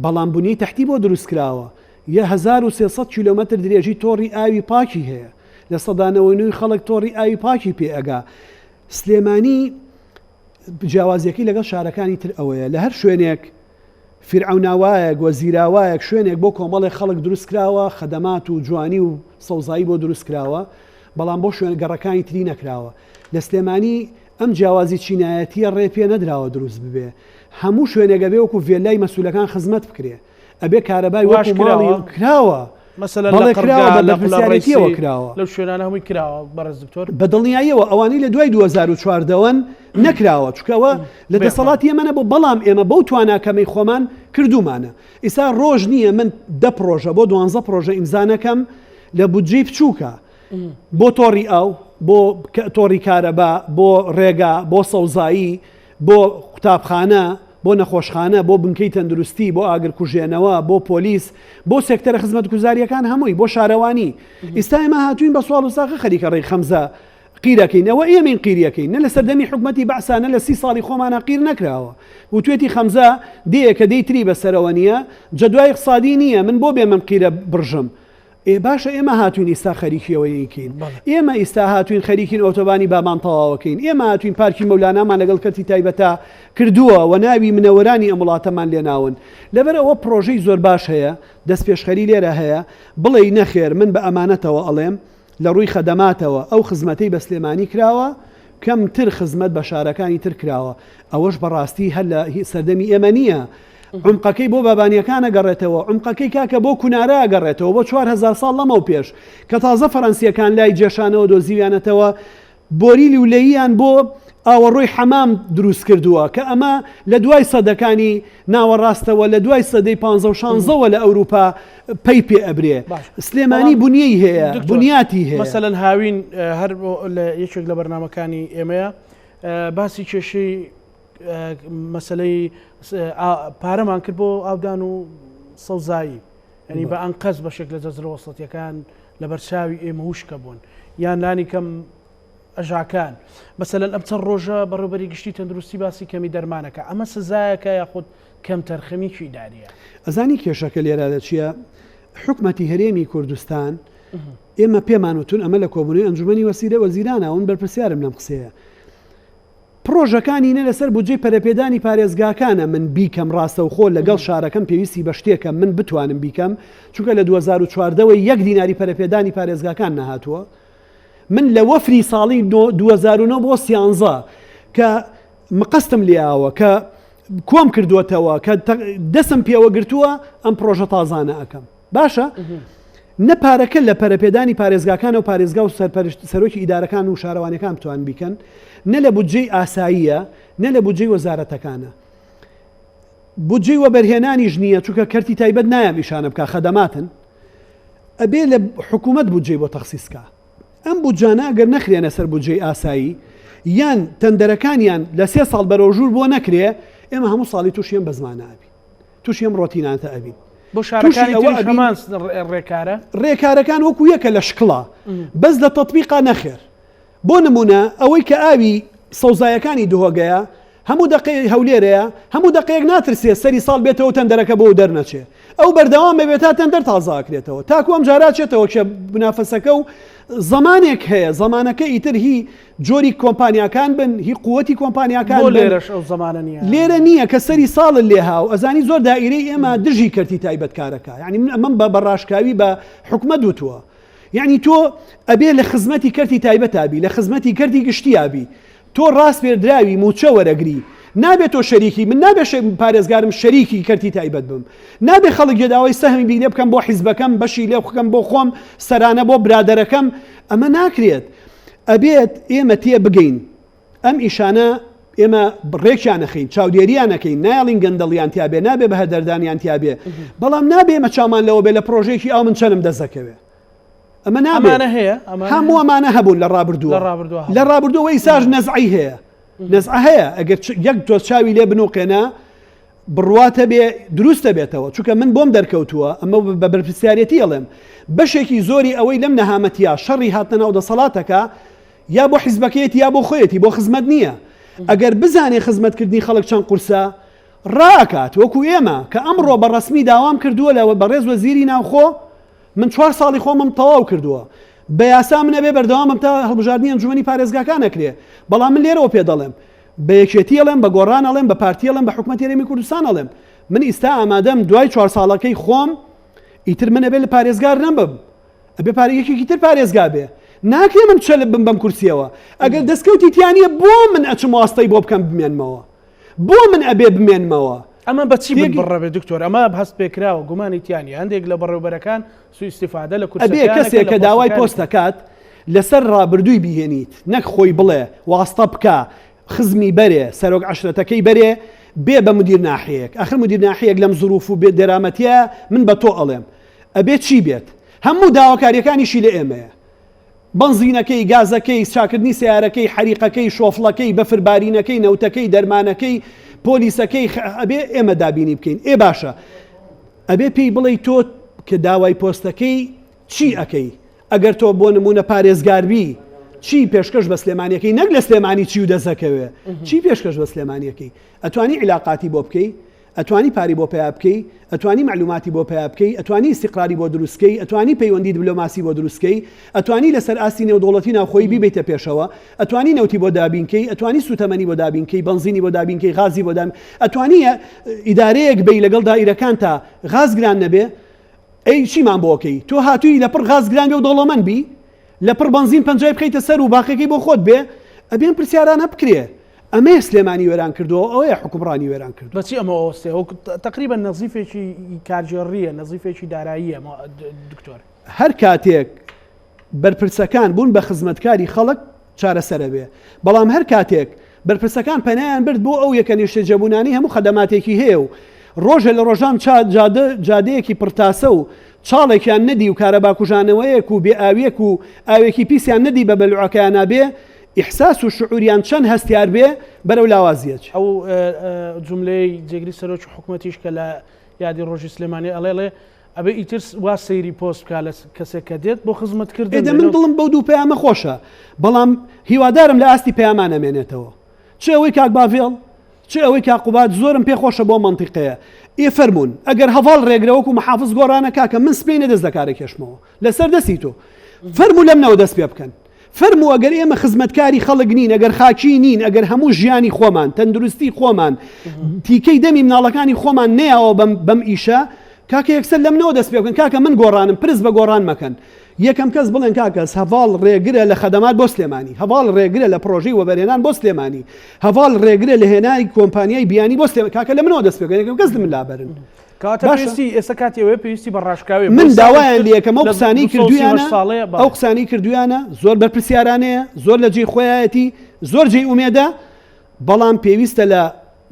بەڵام بنیەی تەحتی بۆ دروست کراوە یە 1300 کیلۆمەتر درێژی تۆڕی ئاوی پاکی هەیە 99% خەڵک تۆڕی ئاوی پاکی پێ ئەگا. سلێمانی جیاوازیەکەی لەگەڵ شارەکانی تر ئەوەیە لە هەر شوێنێک فیرعەوناوایەک و زیراوایەک شوێنێک بۆ کۆمەڵێک خەڵک دروست کراوە خەدەمات و جوانی و سەوزایی بۆ دروست کراوە بەڵام بۆ شوێن گەڕەکانی تری نەکراوە لە سلێمانی ئەم جیاوازی چینایەتیە ڕێ پێ نەدراوە دروست ببێ هەموو شوێنێک ئەبێ وەکو ڤێلای مەسولەکان خزمەت بکرێ ئەبێ کارەبای واش وەکو ماڵی کراوە؟ کراوە مەسەلەن بەڵێ لە کراوە قڕگا بە لە قوڵە بەرپرسیارێتیەوە ڕەیسی کراوە. لەو شوێنانە هەمووی کراوە بەڕێز دکتۆر؟ بە دڵنیاییەوە ئەوانەی لە دوای 2014 وەن نەکراوە چونکە ئەوە لە بێ دەسەڵاتی ئێمە نەبوو بەڵام ئێمە بەو توانا کەمەی خۆمان کردوومانە ئیستا ڕۆژ نییە من دە پڕۆژە بۆ دوانزە پڕۆژە ئیمزا نەکەم لە بودجەی بچووکە بۆ تۆڕی ئاو بۆ تۆڕی کارەبا بۆ ڕێگا بۆ سەوزایی بۆ قوتابخانە، بۆ نەخۆشخانە، بۆ بنکەی تەندروستی، بۆ ئاگرکوژێنەوە، بۆ پۆلیس، بۆ سێکتەرە خزمەتگوزارییەکان هەمووی، بۆ شارەوانی. ئیستا ئێمە هاتووین بە سواڵ و ساغە خەریکە ڕێی خەمزە قیرەکەین. ئەوە ئێمەین قیریەکەین. نە لە سەردەمی حکومەتی بەعسا نە لە سی ساڵی خۆمانا قیر نەکراوە. وتوێتی خەمزە دێیە کە دێی تری بەسەرەوە نییە، جەدوای ئیقتسادی نییە، من بۆ بێم ئەم قیرە بڕژم؟ ئێ باشە ئێمە هاتوین ئیستا خەریکی ئەوەیکەین ئێمە ئیستا هاتوین خەریکین ئۆتۆبانی بابان تەواوەکەین ئێمە هاتوین پارکی مەولانامان لەگەڵ کەرتی تایبەتا کردووە و ناوی منەوەرانی ئەم وڵاتەمان لێناون لەبەر ئەوە پرۆژەی زۆر باش هەیە دەستپێشخەری لێرە هەیە بڵێی نەخێر من بە ئەمانەتەوە ئەڵێم لە ڕووی خەدەماتەوە ئەو خزمەتەی بە سلێمانی کراوە کەمتر خزمەت بە شارەکانی تر کراوە ئەوەش بەڕاستی هەر لە سەردەمی ئێمە نییە عومقەکەی بۆ بابانیەکان ئەگەڕێتەوە، عومقەکەی کاکە بۆ کونارە ئەگەڕێتەوە، بۆ 4000 ساڵ لەمەو پێش، کە تازە فەرەنسیەکان لای جێشانەوە دۆزیویانەتەوە، بۆری لولەییان بۆ ئاوەڕۆی حەمام دروست کردووە، کە ئەمە لە دوای سەدەکانی ناوەڕاستەوە، لە دوای سەدەی پانزە و شانزەوە لە ئەوروپا پەی پێ ئەبرێ. باش. سلێمانی بەڵام بنیەی هەیە، دکتۆر، بنیاتی هەیە. مەسەلەن هاوین هەر لە یەکێک لە بەرنامەکانی ئێمەیە باسی کێشەی مەسلەی پارەمان کرد بۆ ئاودان و سەوزایی ینی بە ئەنقەست بەشێک لە جەزرە وەسەتیەکان لەبەر چاوی ئێمە وشکە بوون یان لانی کەم ئەژاکان مەسەلەن ئەم چەند ڕۆژە بەڕێوبەری گشتی تەندروستی باسی کەمی دەرمانەکە ئەمە سزایەکە یاخود کەم تەرخەمیکی داریە ئەزانی کێشەکە لێرە لە چییە؟ حکومەتی هەرێمی کوردستان ئێمە پێمان وتون ئەمە لە کۆبوونەوەی ئەنجومەنی وەسیرە وەزیرانە ئەون بەرپرسیارم لەم قسەیە پڕۆژەکانی نە لەسەر بودجەی پەرەپێدانی پارێزگاکانە من بیکەم ڕاستەوخۆ لەگەڵ شارەکەم پێویستی بە شتێکە من بتوانم بیکەم چونکە لە 2014 وە یەک دیناری پەرەپێدانی پارێزگاکان نەهاتووە من لە وەفری ساڵی 2009 بۆ سیانزە کە مقەستم لێیاوە کە کۆم کردووەتەوە کە دەسم پێوە گرتووە ئەم پرۆژە تازانە ئەەکەم باشە نە پارەکە لە پەرەپێدانی پارێزگاکانە و پارێزگا و سەرپەرشت سەرۆکی ئیدارەکان و شارەوانیەکان بتوان بیکەن نە لە بودجەی ئاساییە نە لە بودجەی وەزارەتەکانە بودجەی وەبەرهێنانیش نییە چونکە کەرتی تایبەت نایەم ئیشانە بکە خەدەماتن ئەبێ لە حکوومەت بودجەی بۆ تەخسیسکا ئەم بودجانە ئەگەر نەخرێنە سەر بودجەی ئاسایی یان تەندەرەکانیان لە سێ ساڵ بەرەو ژوور بۆ نەکرێ ئێمە هەموو ساڵی تووشی ئەم بەزمانە ئەبین تووشی ئەم ڕۆتیناتە ئەبین. بۆ شارەکانی تریش هەمان ڕێکارە؟ ڕێکارەکان وەکو یەکە لە شکڵا بەس لە تەتبیقا نەخێر. بۆ نمونە ئەوەی کە ئاوی سەوزایەکانی دهۆگەیە هەموو دەقەی هەولێرەیە هەموو دەقەیەک ناترسێ سەری ساڵ بێتەوە تەندەرەکە بۆ دەرنەچێ ئەو بەردەوام بێت تا تەندەر تازە ئەکرێتەوە تاکو ئەم جارا چێتەوە کێ منافەسەکە و زمانێک هەیە زمانەکە ئیتر هی جۆری کۆمپانیاکان بن هی قوتی کۆمپانیاکان بۆ لێرەش ئەو زمانە نییە لێرە نییە کە سەری ساڵ لێها و ئەزانی زۆر دائیرەی ئێمە دژی کەرتی تایبەت کارەکە یعنی من ئەمەم بە بەڕاشکاوی بە حکومەت وتووە یعنی تۆ ئەبێ لە خزمەتی کەرتی تایبەتا بی لە خزمەتی کەرتی گشتیا بی تۆ ڕاسپێردراوی مووچە وەرەگری نابێت تۆ شەریکی من نابێ پارێزگارم شەریکی کەرتی تایبەت بم نابێ خەڵک گێداوای سەهمی بی لێ بکەم بۆ حیزبەکەم بەشی لێ بکەم بۆ خۆم سەرانە بۆ برادەرەکەم ئەمە ناکرێت ئەبێت ئێمە تێ بگەین ئەم ئیشانە ئێمە ڕێکیان نەخەین چاودێریان نەکەین نایڵین گەندەڵیان تیاابێ نابێ بە هەدەردانیان تیاابێ بەڵام نابێ ئێمە چامان لەوە بێ لە پرۆژێکی ئاو من چەنم دەست دەکەوێ ئەمە نابێ هەیە هەموو ئەمانە هەبوون لە ڕابردووە لە ڕابردووە ئیساش نەزعی هەیە نەزعە هەیە ئەگەر یەک تۆ چاوی لێ بنوقێنە بڕواتە بێ دروستە بێتەوە چونکە من بۆم دەرکەوتووە ئەمە بە بەرپرسیارەتی ئەڵێم بەشێکی زۆری ئەوەی لەم نەهامەتیا شەڕی هاتنە ناو دەسەڵاتەکە یا بۆ حیزبەکەیەتی یا بۆ خۆیەتی بۆ خزمەت نییە ئەگەر بزانێ خزمەتکردنی خەڵک چەند قورسە ڕاکات وەکو ئێمە کە ئەمڕۆ بە ڕەسمی داوام کردووە لە بەڕێز وەزیری ناوخۆ من چوار ساڵی خۆمم تەواو کردووە بە یاسا من ئەبێ بەردەوامم تا هەڵبژاردنی ئەنجومەنی پارێزگاکان ئەکرێ بەڵام من لێرەوە پێ دەڵێم بە یەکێتی ئەڵێم بە گۆڕان ئەڵێم بە پارتی ئەڵێم بە حکومەتی هەرێمی کوردستان ئەڵێم من ئیستا ئامادەم دوای چوار ساڵەکەی خۆم ئیتر من ئەبێ لە پارێزگار نەبم ئەبێ پارە یەکێکی تر پارێزگا بێ ناکرێ من چەلب بم بەم کورسیەوە ئەگەر دەستکەوتی تیانە بۆ من ئەچم واستەی بۆ بکەم بمێنمەوە بۆ من ئەبێ بمێنمەوە ئەمە بە چی بڕە بێ دکتۆر ئەمە هەست پێکراوە گومانی تیانی هەندێک لە بەڕێوبەرەکان سوء استفادە لە ئەبێ کەسێک کە داوای پۆست دەکات لەسەر ڕابردووی بیهێنیت نەک خۆی بڵێ واستە بکا خزمی بەرێ سەرۆک عەشرەتەکەی بەرێ بێ بە مدیر ناحیەیەک ئەخر مدیر ناحیەک لەم زروف و بێ دەرامەتیە من بە تۆ ئەڵێم ئەبێ چی بێت هەموو داواکاریەکانیشی لە ئێمەیە بەنزینەکەی گازەکەی چاکردنی سیارەکەی حەریقەکەی شۆفڵەکەی بەفربارینەکەی نەوتەکەی دەرمانەکەی پۆلیسەکەی ئەبێ ئێمە دابینی بکەین ئێ باشە ئەبێ پێی بڵێی تۆ کە داوای پۆستەکەی چی ئەکەی ئەگەر تۆ بۆ نمونە پارێزگاربی چی پێشکەش بە سلێمانیەکەی نەک لە سلێمانی چی و دەزەکەوێ چی پێشکەش بە سلێمانیەکەی ئەتوانی عیلاقاتی بۆ بکەی؟ ئەتوانی پارەی بۆ پەیا بکەی، ئەتوانی مەعلوماتی بۆ پەیا بکەی، ئەتوانی ئیستیقراری بۆ دروست کەی، ئەتوانی پەیوەندی دبلۆماسی بۆ دروست کەی، ئەتوانی لەسەر ئاستی نێودەوڵەتی ناوخۆیی بیبەیتە پێشەوە، ئەتوانی نەوتی بۆ دابین کەی، ئەتوانی سوتەمەنی بۆ دابین کەی، بەنزینی بۆ دابین کەی، غازی بۆ دابین، ئەتوانی ئیدارەیەک بی لەگەڵ دائیرەکانتا غاز گران نەبێ، ئەی چیمان بۆ کەی؟ تۆ هاتووی لەپڕ غاز گران بێ و دەوڵەمەند بی؟ لەپڕ بەنزین پەنجای بخەیتە سەر و باقیەکەی بۆ خۆت بێ؟ ئەبێ ئەم پرسیارانە بکرێ. ئەمەیە سلێمانی وێران کردووە و ئەوەیە حوکمڕانی وێران کردووە. بەچی ئەمە ئەوەستێ؟ وەک تەقریبەن نەزیفێکی کارگێڕییە، نەزیفێکی داراییە دکتۆر. هەر کاتێک بەرپرسەکان بوون بە خزمەتکاری خەڵک چارەسەرەبێ، بەڵام هەر کاتێک بەرپرسەکان پەنایان برد بۆ ئەو یەکە نیشتەجێبوونانەی هەموو خەدەماتێکی هەیە و ڕۆژێ لە ڕۆژان چا جادە جادەیەکی پڕتاسە و چاڵێکیان نەدی و کارەباکوژانەوەیەک و بێ ئاویەک و ئاوێکی پیسیان نەدی بە بەلوعەکەیانا بێ ئیحساس و شعوریان چەند هەستیار بێ بەرەو لاوازی ئەچێ. ئەو جوملەیەی جێگری سەرۆکی حکومەتیش کە لە یادی ڕۆژی سلێمانی ئەڵێ ئەڵێ ئەبێ ئیتر وا سەیری پۆست بکا لە کەسێک کە دێت بۆ خزمەت کردن. ئێ دە من دڵم بەو دوو پەیامە خۆشە بەڵام هیوادارم لە ئاستی پەیاما نەمێنێتەوە. چ ئەوەی کاک باڤێڵ چ ئەوەی کاک قوباد زۆرم پێ خۆشە بۆ مەنتیقەیە. ئێ فەرموون ئەگەر هەڤاڵ ڕێگرە وەکو محافز گۆڕانە کاکە من سبەینێ دەست لە کارەکێشمەوە لەسەر دەستی تۆ. فەرموو لەمنەوە دەست پێ بکەن. فەرموو ئەگەر ئێمە خزمەتکاری خەڵک نین، ئەگەر خاکی نین، ئەگەر هەموو ژیانی خۆمان، تەندروستی خۆمان، تیکەی دەمی مناڵەکانی خۆمان نەیاوە بەم بەم ئیشە، کاکە یەکسەر لە منەوە دەست پێ بکەن، کاکە من گۆڕانم، پرس بە گۆڕان مەکەن. یەکەم کەس بڵێن کاکە هەڤاڵ ڕێگرە لە خەدەمات بۆ سلێمانی، هەڤاڵ ڕێگرە لە پڕۆژەی وەبەرهێنان بۆ سلێمانی، هەڤاڵ ڕێگرە لە هێنای کۆمپانیای بیانی بۆ سلێمانی، کاکە لە منەوە دەست پێ بکەن، یەکەم کەس لە من لابەرن. کەواتە پێویستی ئێستا کاتی ئەوەیە پێویستی بە ڕاشکاویە. من داوایان لێکەم ئەو قسانەی کردویانە ئەو قسانەی کردویانە زۆر بەرپرسیارانەیە زۆر لە جێی خۆیایەتی زۆر جێی ئومێدە بەڵام پێویستە لە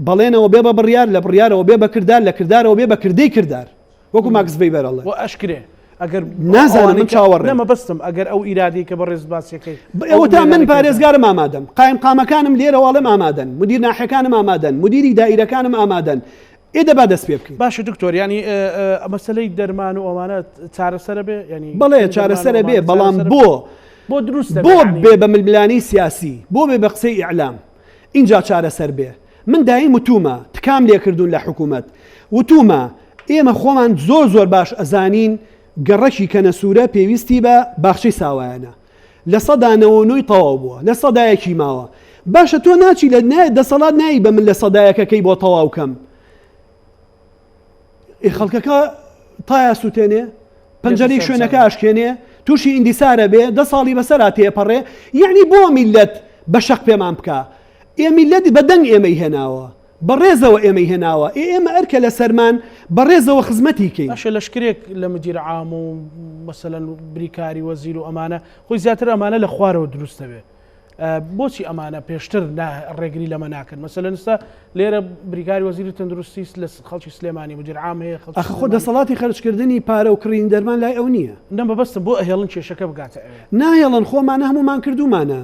بەڵێنەوە بێ بە بڕیار لە بڕیارەوە بێ بە کردار لە کردارەوە بێ بە کردەی کردار وەکو ماکس ڤیبەر ئەڵێ. وە ئەشکرێ ئەگەر نازانم من چاوەڕێم. نە مەبەستم ئەگەر ئەو ئیرادەی کە بەڕێزت باسیەکەی ئەوەتا من پارێزگارم ئامادەم قایمقامەکانم لێرەوە ئەڵێم ئامادەن مدیر ناحیەکانم ئامادەن مدیری دائیرەکانم ئامادەن ئێ دەبا دەست پێ بکەین. باشە دکتۆر یانی مەسەلەی دەرمان و ئەوانە چارەسەرە بێ یانی بەڵێ چارەسەرە بێ بەڵام بۆ بۆ دروست بۆ بێ بە ململانێی سیاسی بۆ بێ بە قسەی ئیعلام ئینجا چارەسەر بێ من دایم وتومە تکام لێ کردوون لە حکوومەت وتومە ئێمە خۆمان زۆر زۆر باش ئەزانین گەڕەکی کەنەسوورە پێویستی بە باخچەی ساوایانە 99% تەواو بووە لە سەدایەکی ماوە باشە تۆ ناچی لە دەسەڵات نایی بە من لە سەدایەکەکەی بۆ تەواو کەم ئێ خەڵکەکە تایا سووتێنێ پەنجەرەی شوێنەکە ئاشکێنێ تووشی ئیندیسارە بێ دە ساڵی بەسەرا تێپەڕێ یعنی بۆ میلەت بە شەق پێمان بکە ئێ میلەت بە دەنگ ئێمەی هێناوە بە ڕێزەوە ئێمەی هێناوە، ئێ ئێمە ئەرکە لەسەرمان بە ڕێزەوە خزمەتی کەین. باشە لەشکرێک لە مدیر عام و مەسەلەن بریکاری وەزیر و ئەمانە خۆی زیاتر ئەمانە لە خوارەوە دروست دەبێ بۆچی ئەمانە پێشتر ڕێگری لەمە ناکەن مەسەلەن ئێستا لێرە بریکاری وەزیری تەندروستی لە خەڵکی سلێمانی مدیر عام هەیە خەڵکی ئەخ خۆ دەسەڵاتی خەرجکردنی پارە و کڕینی دەرمان لای ئەو نییە. نە مەبەستم بۆ ئەهێڵن کێشەکە بگاتە ئەوێ؟ ناهێڵن خۆمانە هەموومان کردوومانە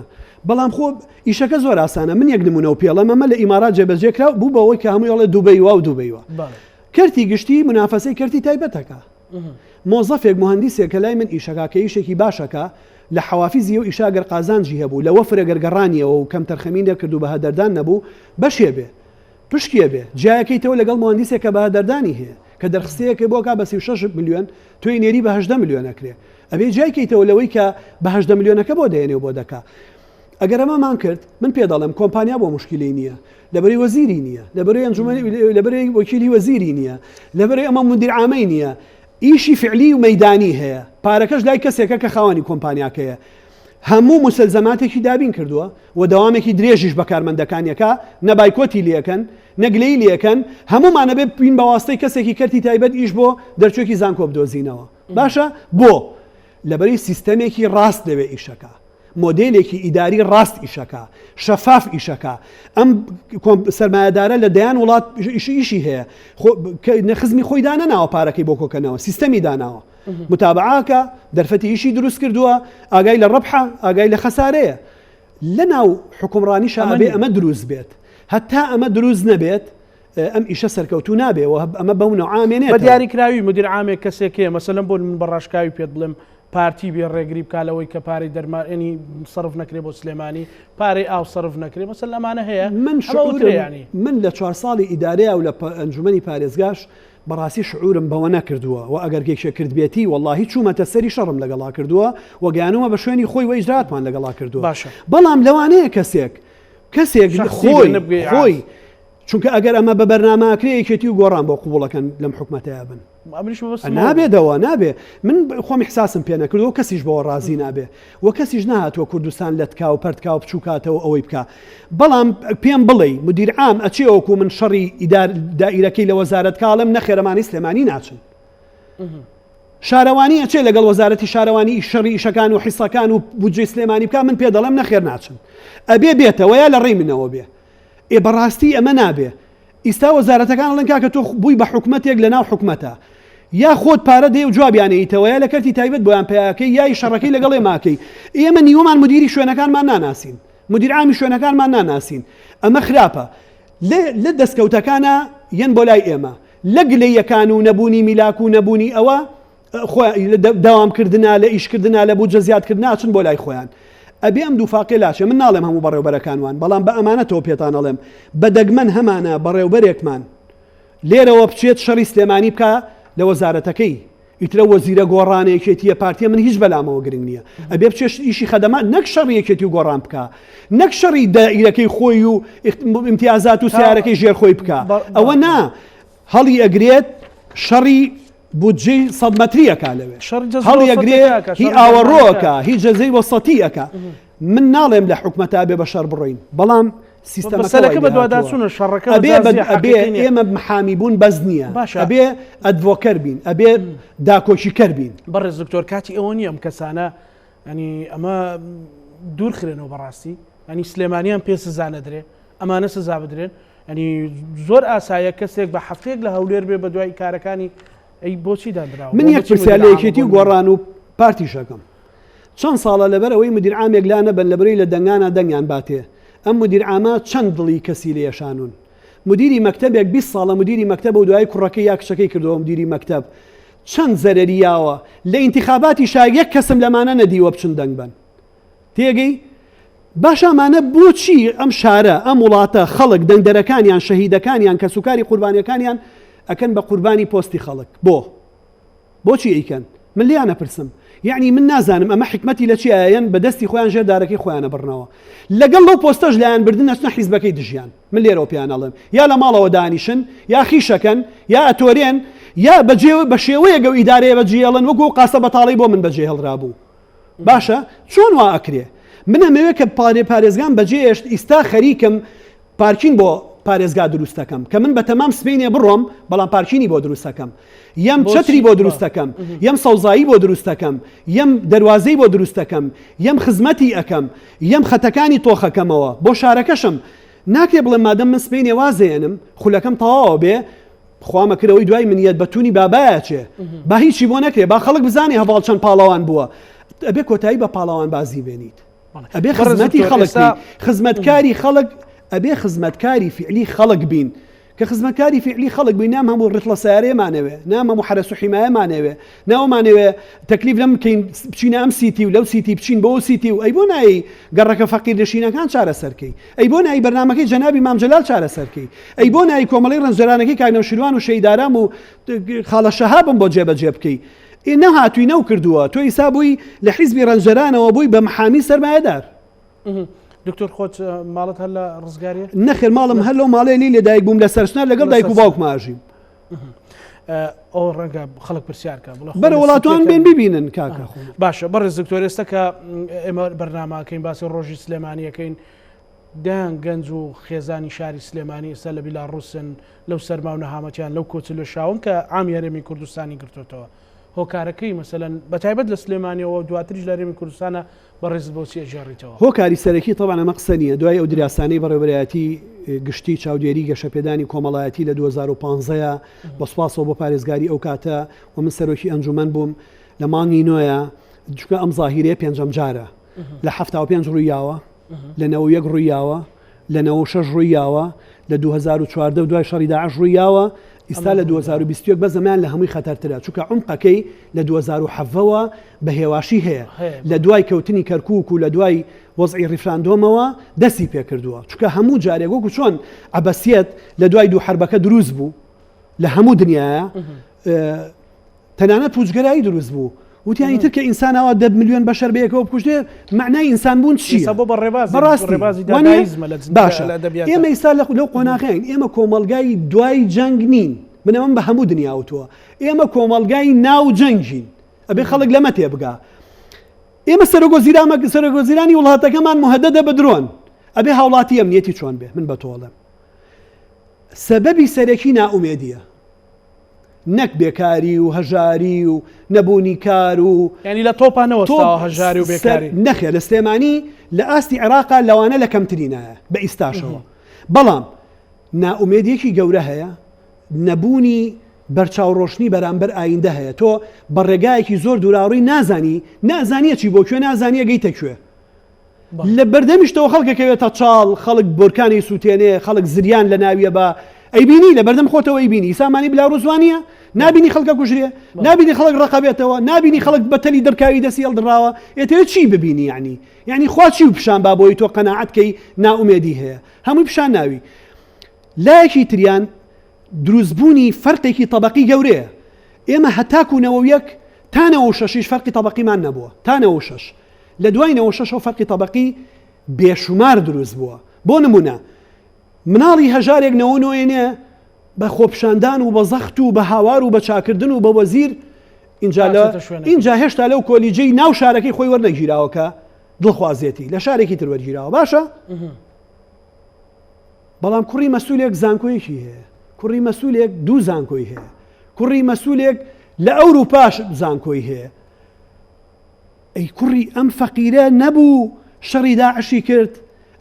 بەڵام خۆ ئیشەکە زۆر ئاسانە من یەک نمونەو پێڵێم ئەمە لە ئیمارات جێبەجێ کرا بوو بەوەی کە هەمووی ئەڵێ دوبەی وا و دوبەی وا کەرتی گشتی منافەسەی کەرتی تایبەتەکە مۆزەفێک مهندسێک کە لای من ئیشەکە کە ئیشێکی باشەکە لە حەوافیزی و ئیشا گەر قازانجی هەبوو لە وەفرە گەر گەڕانیەوە و کەم تەرخەمی نەکرد و بە هەدەردان نەبوو بەشێ بێ پشکێ بێ جیاکەیتەوە لەگەڵ مهندسێک کە بە هەدەردانی هەیە کە دەرخستەیەکە بۆکا بە 36 ملیۆن تۆی نێری بە 18 ملیۆن ئەکرێ ئەبێ جیاکەیتەوە لەوەی کە بە 18 ملیۆنەکە بۆ دەێنێ و بۆ دەکا ئەگەر ئەمەمان کرد من پێ دەڵێم کۆمپانیا بۆ مشکلەی نییە لەبەری وەزیری نییە لەبەری ئەنجومەنی لەبەری وەکیلی وەزیری نییە لەبەری ئەمە مدیر عامەی نییە ئیشی فعلی و مەدانی هەیە پارەکەش لای کەسێکە کە خاوەنی کۆمپانیاکەیە هەموو مسلزەماتێکی دابین کردووە و دەوامێکی درێژیش بە کارمەندەکانیەکە نە بایکۆتی لەکەن نەگلەی لەکەن هەمومانە بێ بین بە واستەی کەسێکی کەرتی تایبەت ئیش بۆ دەرچێکی زانکۆ بدۆزینەوە باشە بۆ لەبەری سیستەمێکی ڕاست لەوێ ئیشەکە مۆدێلێکی ئیداری ڕاست ئیشەکا، شەفاف ئیشەکا، ئەم سەرمایەدارە لە دەیان وڵات ئیشی هەیە، خزمی خۆی دانەناوە پارەکەی بۆ کۆکەنەوە، سیستەمی داناوە، متابعاکە، دەرفەتی ئیشی دروست کردووە، ئاگای لە ڕەبحە، ئاگای لە خەسارەیە. لەناو حوکمڕانیشا ئەبێ ئەمە دروست بێت. هەتا ئەمە دروست نەبێت، ئەم ئیشە سەرکەوتوو نابێ و ئەمە بەو نەوعە ئەمێنێتەوە. بە دیاریکراوی مدیر عامێک کەسێک هەیە، مەسەلەن بۆ من بە ڕاشکاوی پێت بڵێم. پارتی بێ ڕێگری بکا لەوەی کە پارەی دەرمان ینی سەرف نەکرێ بۆ سلێمانی پارەی ئاو سەرف نەکرێ مەسەل ئەمانە هەیە من شعورم ینی من لە چوار ساڵی ئیدارەیە و لە ئەنجومەنی پارێزگاش بەڕاستی شعورم بەوە نەکردووە و ئەگەر یەکێک کردبێتی وەڵاهی چوومەتە سەری شەڕم لەگەڵا کردووە و گەیانومە بە شوێنی خۆی و ئیجراتمان لەگەڵا کردووە باشە بەڵام لەوانەیە کەسێک کەسێک شەخسی خۆی نەبگەی خۆی چونکە ئەگەر ئەمە بە بەرنامە ئەکرێ یەکێتی و گۆڕان بۆ قبوڵەکەن لەم حکومەتەیا بن. ئەمنیش مەبەستم ئەوە بوو. نابێ دەوە نابێ من خۆم ئیحساسم پێ نەکردووە کەسیش بەوە ڕازی نابێ و کەسیش نەهاتووە کوردستان لەتکا و پەرتکا و بچووکاتەوە ئەوەی بکا بەڵام پێم بڵێی مدیر عام ئەچێ وەکوو من شەڕی ئیدار دائیرەکەی لە وەزارەت کا ئەڵێم نەخێر ئەمانەی سلێمانی ناچن شارەوانی ئەچێ لەگەڵ وەزارەتی شارەوانی شەڕی ئیشەکان و حیسەکان و بودجەی سلێمانی بکا من پێ دەڵێم نەخێر ناچن ئەبێ بێتەوە یا لە ڕێی منەوە بێ ئێ بەڕاستی ئەمە نابێ ئیستا وەزارەتەکان ئەڵێن کاکە تۆ بووی بە حکومەتێک لە ناو حکومەتە یا خۆت پارە دەی و جوابیان ئەیتەوە یا لە کەرتی تایبەت بۆیان پیاکەی یای شەڕەکەی لەگەڵ ئێماکەی ئێمە نیوەمان مدیری شوێنەکانمان ناناسین مدیر عامی شوێنەکانمان ناناسین ئەمە خراپە لە دەستکەوتەکانە یەن بۆ لای ئێمە لە گلەیەکان و نەبوونی میلاک و نەبوونی ئەوە داوام کردنا لە ئیشکردنا لە بودجە زیادکردنا ئەچن بۆ لای خۆیان ئەبێ ئەم دووفاقیە لاچێ من ناڵێم هەموو بەڕێوبەرەکان وان بەڵام بە ئەمانەتەوە پێتان ئەڵێم بە دەگمەن هەمانە بەڕێوبەرێکمان لێرەوە بچێت شەڕی سلێمانی بکە لە وەزارەتەکەی ئیترە وەزیرە گۆڕانە یەکێتیە پارتیە من هیچ بەلامەوە گرنگ نییە ئەبێ بچێت ئیشی خەدەمات نەک شەڕی یەکێتی و گۆڕان بکە نەک شەڕی دائیرەکەی خۆی و ئیمتیازات و سیارەکەی ژێر خۆی بکە ئەوە نا هەڵی ئەگرێت شەڕی بودجەی سەد مەتری ئەکا لەوێ هەڵی ئەگرێ هی ئاوەڕۆ ئەکا هی جەزەی وەسەتی ئەکا من ناڵێم لە حکومەتا بێ بە شەڕ بڕۆین بەڵام سیستەمەکە بەدواداچوونە شەڕەکە ئەبێ ئەبێ ئێمە محامی بوون بەس نییە باشە ئەبێ advocate بین ئەبێ داکۆکیکەر بین بەڕێز دکتۆر کاتی ئەوە نییە ئەم کەسانە ینی ئەمە دوور خرێنەوە بەڕاستی ینی سلێمانیان پێ سزا نەدرێ ئەمانە سزا بدرێن یانی زۆر ئاسایە کەسێک بە هەفتەیەک لە هەولێر بێ بە دوای کارەکانی ئەی بۆچی دانراوە؟ من یەک پرسیار لە یەکێتی و گۆڕان و پارتیش ئەکەم چەند ساڵە لەبەر ئەوەی مدیر عامێک لا نەبەن لەبرەی لە دەنگانا دەنگیان باتێ ئەم مدیر عامە چەند دڵی کەسی لێ یەشانون مدیری مەکتەبێک 20 ساڵە مدیری مەکتەبە و دوایی کوڕەکەی یا کچەکەی کردەوە مدیری مەکتەب چەند زەرەری یاوە لە ئینتخاباتیشا یەک کەسم لەمانە نەدیوە بچن دەنگ بەن تێگەی؟ باشە ئەمانە بۆچی ئەم شارە، ئەم وڵاتە، خەڵک، دەنگدەرەکانیان، شەهیدەکانیان، کەسوکاری قوربانیەکانیان ئەکەن بە قوربانی پۆستی خەڵک؟ بۆ؟ بۆچی ئەیکەن؟ من لێیان ئەپرسم. یەعنی من نازانم ئەمە حیکمەتی لە چیایە یەن بە دەستی خۆیان ژێر دارەکەی خۆیان ئەبڕنەوە. لەگەڵ لەو پۆستەش لایان بردن ئەچنە حیزبەکەی دژیان. من لێرەوە پێیان ئەڵێم یا لە ماڵەوە دانیشن، یا خیشەکەن، یا ئەتۆرێن، یا بەجێ بە شێوەیەک ئەو ئیدارەیە بەجێهێڵن وەکو ئەو قاسە بەتاڵەی بۆ من بەجێهێڵرابوو. باشە چۆن وا ئەکرێ من ئەمەوێ کە پارێ پارێزگام بەجێهێشت ئیستا خەریکم پارکین بۆ پارێزگا دروستەکەم کە من بە تەمام سبینێ بڕۆم بەڵام پارکینی بۆ دروستەکەم یەم چەتری بۆ دروستەکەم یەم سەوزایی بۆ دروستەکەم یەم دەروازەی بۆ دروستەکەم یەم خزمەتی ئەەکەم یەم خەتەکانی تۆخەکەمەوە بۆ شارەکەشم ناکرێ بڵێم مادەم من سبینێ وازێنم خولەکەم تەواوە بێ خوا مەکرە ئەوەی دوای من یەت بە تونی بابای ئەچێ با هیچی بۆ نەکرێ با خەڵک بزانێ هەڤاڵ چەند پاڵەوان بووە ئەبێ کۆتایی بە پاڵەوان بازی بێنیت ئەبێ خزمەتی خەڵک خزمەتکاری خەڵک ئەبێ خزمەتکاری فعلی خەڵک بین کە خزمەتکاری فعلی خەڵک بین نام هەموو ڕتڵە سیارەیەمانەوێ نام هەموو حەرەس و حیمایەمانەوێ ناومانەوێ تەکلیف لەم بکەین بچینە ئەم سیتی و لەو سیتی بچین بۆ سیتی و ئەی بۆ نایی گەڕەکە فەقیر نشینەکان چارەسەرکەی ئەی بۆ نای بەرنامەکەی جەنابی مام جەلال چارەسەرکەی ئەی بۆ نای کۆمەڵەی ڕەنجدەرانەکەی کاک نەوشیروان و شەهید ئارام و خاڵە شەهابم بۆ جێبەجێ بکەی ئێ نەهاتووی نەوکردووە تۆ ئیسا بووی لە حیزبی ڕەنجدەرانەوە بووی بە محامی سەرمایەدار. دکتۆر خۆت ماڵت هەر لە ڕزگاریە؟ نەخێر ماڵم هەر لەو ماڵەیە لێی لەدایک بووم لە سەرچنار لەگەڵ دایک و باوکم ئاژیم. ئەو ڕەنگە خەڵک پرسیارکە بڵێ بەرە وڵاتوان بێن ببینن کاکە خۆ. باشە بەڕێز دکتۆر ئێستا کە ئێمە بەرنامەکەین باسی ڕۆژی سلێمانیەکەین دەیان گەنج و خێزانی شاری سلێمانی ئێستا لە بیلاڕوسن لەو سەرما و نەهامەتیان لەو کۆچ لە شاون کە عامی هەرێمی کوردستانی گرتوتەوە هۆکارەکەی مەسەلەن بەتایبەت لە سلێمانیەوە دواتریش لە هەرێمی کوردستانە بەڕێزت بۆچی ئەگێڕیتەوە؟ هۆکاری سەرەکی تەبعەن ئەمە قسە نییە، دوای ئەو دراسانەی بەڕێوەبەرایەتی گشتی چاودێری گەشەپێدانی کۆمەڵایەتی لە 2015 بە سوپاسەوە بۆ پارێزگاری ئەو کاتە و من سەرۆکی ئەنجومەن بووم لە مانگی نۆیە چونکە ئەم زاهیرەیە پێنجەم جارە لە 75 ڕووی یاوە لە 91 ڕووی یاوە لە 96 ڕووی یاوە لە 2014 و دوای شەڕی داعش ڕووی یاوە. ئیستا لە 2021 بەس ئەمەیان لە هەمووی خەتەرترە چونکە عومقەکەی لە 2017 وە بە هێواشی هەیە لە دوای کەوتنی کەرکوک و لە دوای وەزعی ڕیفراندۆمەوە دەستی پێکردووە چونکە هەموو جارێک وەکو چۆن عەبەسیەت لە دوای دوو حەربەکە دروست بوو لە هەموو دنیاە تەنانەت پوچگەرایی دروست بوو وتیان ئیتر کە ئینسان ئاوا دە ملیۆن بەشەر بەیەکەوە بکوژرێ مەعنای ئینسان بوون چییە؟ ئێستا بۆ بە ڕێبازێک بەڕاستی ڕێبازی وانیە؟ دادایزمە لە جن- باشە لە ئەدەبیاتە. ئێمە ئیستا لە لەو قۆناغەین ئێمە کۆمەڵگای دوای جەنگ نین من ئەمەم بە هەموو دنیا وتووە ئێمە کۆمەڵگای ناو جەنگین ئەبێ خەڵک لەمە تێبگا ئێمە سەرۆک وەزیرامە سەرۆک وەزیرانی وڵاتەکەمان موهەدەدە بە درۆن ئەبێ هاوڵاتی ئەمنیەتی چۆن بێ من بە تۆ ئەڵێم سەبەبی سەرەکی نائومێدیە نەک بێکاری و هەژاری و نەبوونی کار و. یانی لە تۆپا نەوەستاوە هەژاری و بێکاری؟ نەخێر لە سلێمانی لە ئاستی عێراقا لەوانە لە کەمترینایە بە ئیستاشەوە بەڵام نائومێدیەکی گەورە هەیە نەبوونی بەرچاو ڕۆشنی بەرامبەر ئایندە هەیە تۆ بە ڕێگایەکی زۆر دوراڕووی نازانی نازانیە چی بۆ کوێ نازانیە گەیتە کوێ لە بەردەمیشتەوە خەڵک ئەکەوێتە چاڵ، خەڵک بۆرکانی سووتێنێ، خەڵک زریان لە ناویە بە، ئەیبینی، لە بەردەم خۆتەوە ئەیبینی، سامانی بلاڕووس وا نییە؟ نابینی خەڵک ئەکوژرێ؟ نابینی خەڵک ڕەق ئەبێتەوە؟ نابینی خەڵک بە تەلی دڕکاوی دەستی هەڵدڕاوە؟ ئێتەوێ چی ببینی یەعنی؟ یەعنی خوا چی پیشان با بۆی تۆ قەناعەت کەی نائومێدی هەیە؟ هەمووی پیشان ناوی. لایەکی تریان دروستبوونی فەرقێکی تەبەقی گەورەیە. ئێمە هەتاکوو 91 تا 96 فەرقی تەبەقیمان نەبووە، تا 96. لە دوای نەوەشەشەوە فەرقی تەبەقی بێشومار دروست بووە. بۆ نموونە مناڵی هەژارێک نەوە نۆیەنێ بە خۆپیشاندان و بە زەخت و بە هاوار و بە چاکردن و بە وەزیر ئینجا لە ئینجا هێشتا لەو کۆلیجەی ناو شارەکەی خۆی وەرنەگیراوە کە دڵخوازێتی لە شارێکی تر وەرگیراوە باشە بەڵام کوڕی مەسولێک زانکۆیەکی هەیە کوڕی مەسولێک دوو زانکۆی هەیە کوڕی مەسولێک لە ئەوروپاش زانکۆی هەیە ئەی کوڕی ئەم فەقیرە نەبوو شەڕی داعشی کرد؟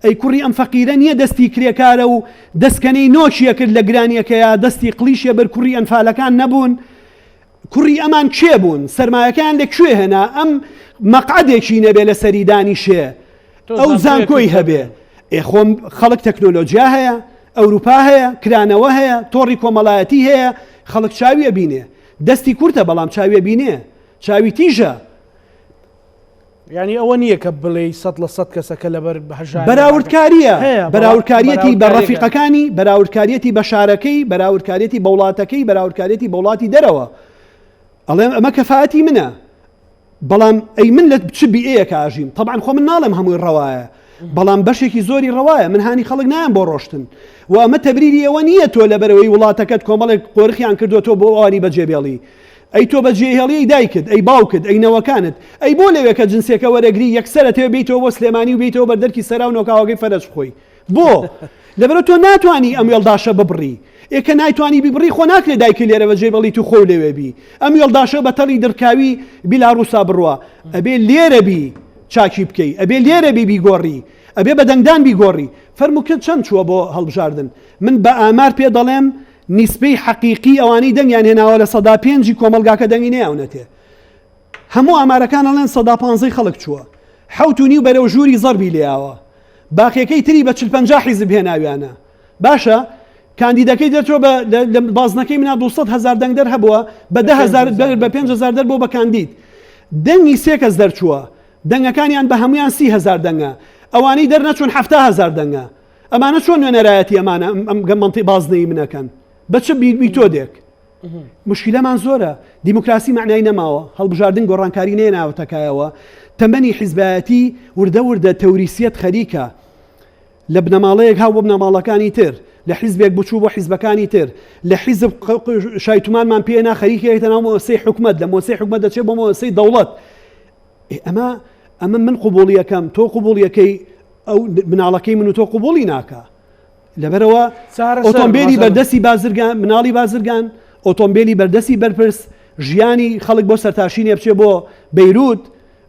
ئەی کوڕی ئەم فەقیرە نیە دەستی کرێکارە و دەسکەنەی نۆکیە کرد لە گرانیەکەیا دەستی قڵیشێ بەر کوڕی ئەنفالەکان نەبوون؟ کوڕی ئەمان کێ بوون؟ سەرمایەکەیان لە کوێ هێنا؟ ئەم مەقعەدێکی نەبێ لەسەری دانیشێ ئەو زانکۆی هەبێ ئێ خۆم خەڵک تەکنۆلۆجیا هەیە ئەوروپا هەیە کرانەوە هەیە تۆڕی کۆمەڵایەتی هەیە خەڵک چاویە بینێ دەستی کورتە بەڵام چاویە بینێ چاوی تیژە. یانی ئەوە نییە کە بڵێی 100% کەسەکە لەبەر هەژاری بەراوردکارییە هەیە، بەڵام بەراوردکاریەتی بە بەراوردکاریەکە. ڕەفیقەکانی بەراوردکاریەتی بە شارەکەی بەراوردکاریەتی بە وڵاتەکەی بەراوردکاریەتی بە وڵاتی دەرەوە ئەڵێم ئەمە کەفاەتی منە بەڵام ئەی من لە چ بیئەیەکا ئەژیم تەبعەن خۆ من ناڵێم هەمووی ڕەوایە بەڵام بەشێکی زۆری ڕەوایە من هانی خەڵک نایەم بۆ ڕۆشتن و ئەمە تەبریری ئەوە نییە تۆ لەبەرەوەی وڵاتەکەت کۆمەڵێک قۆرخیان کردووە تۆ بۆ ئەوانی بەجێ بێڵی ئەی تۆ بەجێی هێڵی ئەی دایکت ئەی باوکت ئەی نەوەکانت ئەی بۆ لەوێ کە جنسێکە وەرەگری یەکسەر ئەتەوێ بێیتەوە بۆ سلێمانی و بێیتەوە بەر دەرکی سەرا و نۆکاوەکەی فەرەج بخۆی بۆ؟ لەبەرئەوە تۆ ناتوانی ئەم وێڵداشە ببڕی ئێ کە نایتوانی بیبڕی خۆ ناکرێ دایکت لێرە بەجێ بێڵیت و خۆو لەوێ بی ئەم وێڵداشە بە تەڵی دڕکاوی بیلاڕوسا بڕوا ئەبێ لێرە بی چاکی بکەی ئەبێ لێرە بی بیگۆڕی ئەبێ بە دەنگدان بیگۆڕی فەرموو کە چەند چووە بۆ هەڵبژاردن من بە ئامار پێ دەڵێم نیسبەی حەقیقی ئەوانەی دەنگیان هێناوە 5% ی کۆمەڵگاکە دەنگی نەیاونەتێ. هەموو ئامارەکان ئەڵێن سەدا پانزەی خەڵک چووە. حەوت و نیو بەرەو ژووری زەربی لێیاوە. باقیەکەی تری بە چل پەنجا حیزب هێناویانە. باشە کاندیدەکەی دەرچووە بە لە بازنەکەی منا 200 هەزار دەنگدەر هەبووە بە 10 هەزار بە 5 هەزار دەر بۆ بە کاندید. دەنگی سێ کەس دەرچووە. دەنگەکانیان بە هەمویان 30 هەزار دەنگە. ئەوانەی دەرنەچوون 70 هەزار دەنگە. ئەمانە چۆن نوێنەرایەتی ئەمانە ئەم مەنتیق بازنەی منەکەن بە چ میتۆدێک مشکلەمان زۆرە دیموکراسی معنای نەماوە هەڵبژاردن گۆڕانکاری نێناوەتەکایەوە تەمەنی حیزبایەتی وردە وردە تەوریسیەت خەریکە لە بنەماڵەیەک هاو بۆ بنەماڵەکانی تر لە حیزبێک بچوو بۆ حیزبەکانی تر لە حیزب شایتمانمان پێنا خەریکێکتە ناو مۆسەی حکومت لە مۆسەی حکومت دەچێت بۆ مۆسەی دەوڵەت ئەمە ئەمە من قوبوڵیەکەم تۆ قوبوڵیەکەی ئەو مناڵەکەی من و تۆ قوبوڵی ناکا لەبەرەوە ئۆتۆمبیلی بەردەستی بازرگان مناڵی بازرگان ئۆتۆمبیلی بەردەستی بەرپرس ژیانی خەڵک بۆ سەرتاشینێ بچێ بۆ بەیروت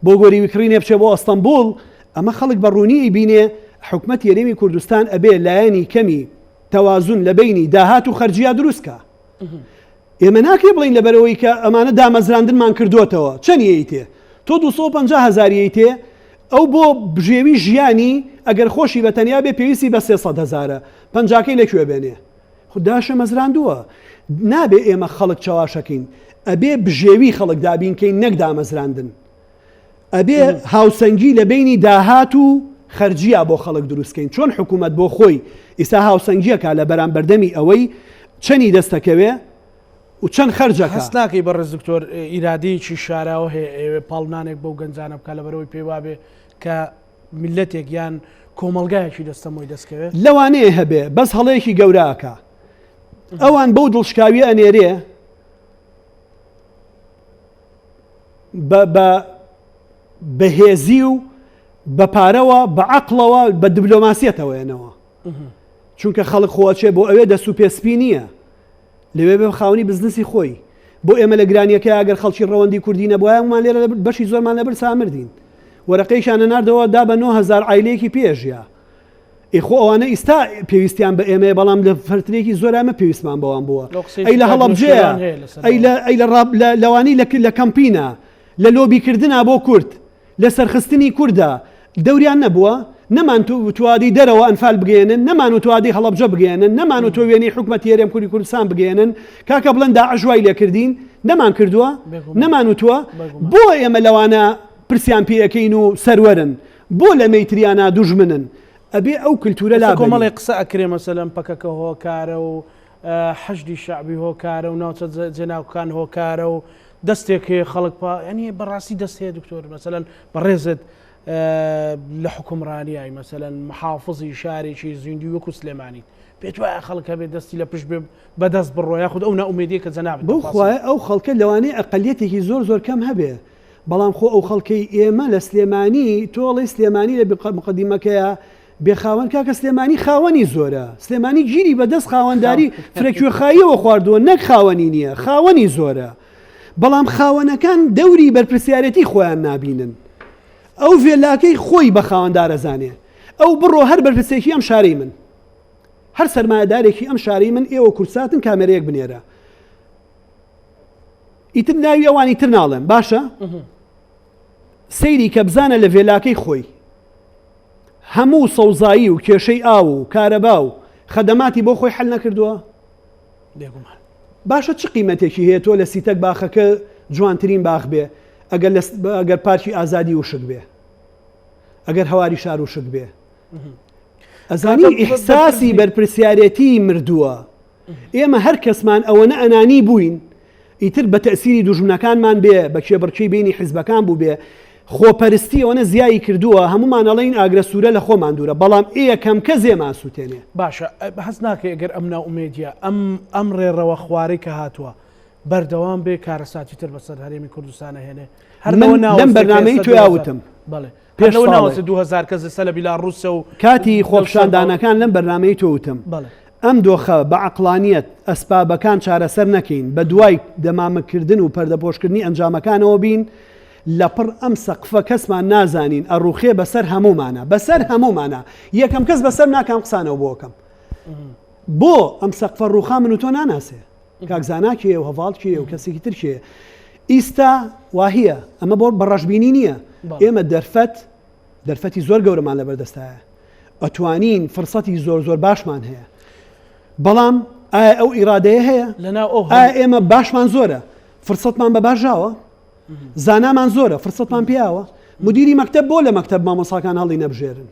بۆ گۆری وکڕینێ بچێ بۆ ئەستەمبول ئەمە خەڵک بە ڕوونی ئەیبینێ حکومەت یەرێمی کوردستان ئەبێ لایەنی کەمی تەوازن لە بینی داهات و خەرجیا دروستکە ئێمە ناکرێ بڵێین لەبەرئەوەی کە ئەمانە دامەزراندنمان کردۆتەوە چەند یەیتێ؟ تۆ 250 هەزار یەیتێ ئەو بۆ بژێوی ژیانی ئەگەر خۆشی بە تەنیا بێ پێویستی بە 300 هەزارە پەنجاکەی لە کوێ بێنێ؟ خوداشە مەزراندووە نابێ ئێمە خەڵک چەواشەکەین ئەبێ بژێوی خەڵک دابینکەین نەک دامەزراندن ئەبێ هاوسەنگی لە بینی داهات و خەرجیا بۆ خەڵک دروستکەین چۆن حکوومەت بۆ خۆی ئیسا هاوسەنگیەکە لە بەرامبەردەمی ئەوەی چەنی دەستەکەوێ و چەند خەرجەکە. هەست ناکەی بەڕێز دکتۆر ئیرادەیەکی شاراوە هەیە ئەیەوێ پاڵنانێک بەو گەنجانە بکا لەبەرئەوەی پێی وابێ کە میللەتێک یان کۆمەڵگایەکی دەستەمۆی دەستکەوێ؟ لەوانەیە هەبێ بەس هەڵەیەکی گەورە ئەکا ئەوان بەو دڵشکاویە ئەنێرێ بە بە بەهێزی و بە پارەوە بە عەقڵەوە بە دبلۆماسیەتەوەیەنەوە چونکە خەڵک خۆ ئەچێ بۆ ئەوێ دەست و پێ سپی نییە لەوێ بێ خاوەنی بزنسی خۆی. بۆ ئێمە لە گرانیەکەیا ئەگەر خەڵکی ڕەوەندی کوردی نەبوایە هەموومان لێرە بەشی زۆرمان لە برسا مردین. وەرەقەیەکیان ئەناردەوە دا بە 9000 عایلەیەکی پێ ئەژیا. ئێ خۆ ئەوانە ئیستا پێویستیان بە ئێمەیە بەڵام لە فەرترێکی زۆر ئەمە پێویستمان بەوان بووە. ئەی لە هەڵەبجەیە ئەی لە ئەی لە ڕاب لە لەوانی لە لە کەمپینە لە لۆبیکردنا بۆ کورد لە سەرخستنی کوردە دەوریان نەبووە؟ نەمان توادی دەرەوە ئەنفال بگەیەنن، نەمان وتوادی هەڵەبجە بگەیەنن، نەمان وتوە وێنەی حکومەتی هەرێم کوری کوردستان بگەیەنن، کاکە بڵێن داعش وای لێکردین، نەمان کردووە؟ نەمان وتوە؟ بۆ ئێمە لەوانە پرسیان پێ ئەکەین و سەروەرن؟ بۆ لە مەیتریانا دوژمنن؟ ئەبێ ئەو کلتورە لابەرین. کۆمەڵێک قسە ئەکرێ مەسەلەن پەکەکە هۆکارە و حەشدی شەعبی هۆکارە و ناوچە جێناوکان هۆکارە و دەستێک هەیە خەڵک پا ینی بەڕاستی دەست هەیە دکتۆر مەسەلەن بەڕێزت لە حکومڕانیای مەسەلەن محافزی شارێکی زیندوی وەکو سلێمانیت پێت وایە خەڵک هەبێت دەستی لە پشت بێ بەدەست بڕۆ یاخود ئەو نائومێدیە کە جەنابت بەو خوایە ئەو خەڵکە لەوانەیە ئەقلیەتێکی زۆر زۆر کەم هەبێ بەڵام خۆ ئەو خەڵکەی ئێمە لە سلێمانی تۆڵی سلێمانی لە مقدمەکەیە بێ خاوەن کاکە سلێمانی خاوەنی زۆرە سلێمانی گیری بەدەست خاوەنداری فرەکوێخاییەوە خواردووە نەک خاوەنی نییە خاوەنی زۆرە بەڵام خاوەنەکان دەوری بەرپرسیارەتی خۆیان نابینن ئەو ڤێلاکەی خۆی بە خاوەندارەزانێ ئەو بڕۆ هەر بەرپرسێکی ئەم شارەی من هەر سەرمایەدارێکی ئەم شارەی من ئێوە کورساتن کامێرەیەک بنێرە ئیتر ناوی ئەوانی تر ناڵێم باشە سەیری کە بزانە لە ڤێلاکەی خۆی هەموو سەوزایی و کێشەی ئاو و کارەبا و خەدەماتی بۆ خۆی حل نەکردووە؟ بێگومان. باشە چ قیمەتێکی هەیە تۆ لە سیتەک باخەکە جوانترین باخ بێ ئەگەر لە ئەگەر پارکی ئازادی وشک بێ ئەگەر هەواری شار وشک بێ ئەزانی ئیحساسی بەرپرسیارێتی مردووە ئێمە هەر کەسمان ئەوەنە ئەنانی بووین ئیتر بە تەئسیری دوژمنەکانمان بێ، بە کێبڕکێی بەینی حیزبەکان بووبێ، خۆپەرستی ئەوەنە زیایی کردووە، هەموومان ئەڵێین ئاگرە سوورە لە خۆمان دوورە، بەڵام ئێکەم کەس ئێمە ئەسووتێنێ. باشە هەست ناکەی ئەگەر ئەم نائومێدیە، ئەم ئەم ڕێڕەوە خوارەی کە هاتووە بەردەوام بێ کارەساتی تر بەسەر هەرێمی کوردستان ئەهێنێ؟ هەر من لەوە لەم ناوەستێ کە بەرنامەی ئێستا تۆیا 2000 وتم. بەڵێ. پێش لەوە ساڵێک. ناوەستێ 2000 کەس ئێستا لە بیلاڕووسە و کاتی لەو سەر خۆپیشاندانەکان لەم بەرنامەی تۆ وتم. بەڵێ. ئەم دۆخە بە عەقڵانیەت ئەسپابەکان چارەسەر نەکەین، بە دوای دەمامککردن و پەردەپۆشکردنی ئەنجامەکانەوە بین، لەپڕ ئەم سەقفە کەسمان نازانین ئەڕوخێ بەسەر هەموومانا، بەسەر هەموومانا، یەکەم کەس بەسەر ناکام قسانەوە بۆ ئەکەم. بۆ ئەم سەقفە ڕوخا من و تۆ ناناسێ. کاک زانا کێیە و هەڤاڵ کێیە و کەسێکی تر کێیە. ئیستا واهیە، ئەمە بۆ بە ڕەشبینی نییە. ئێمە دەرفەت دەرفەتی زۆر گەورەمان لەبەردەستایە ئەتوانین فرسەتی زۆر زۆر باشمان هەیە بەڵام ئایا ئەو ئیرادەیە هەیە لەناو ئەو ئایا ئێمە باشمان زۆرە فرسەتمان بە باشاوە زانامان زۆرە فرسەتمان پیاوە مدیری مەکتب بۆ لە مەکتب مامۆساکان هەڵی نەبژێرن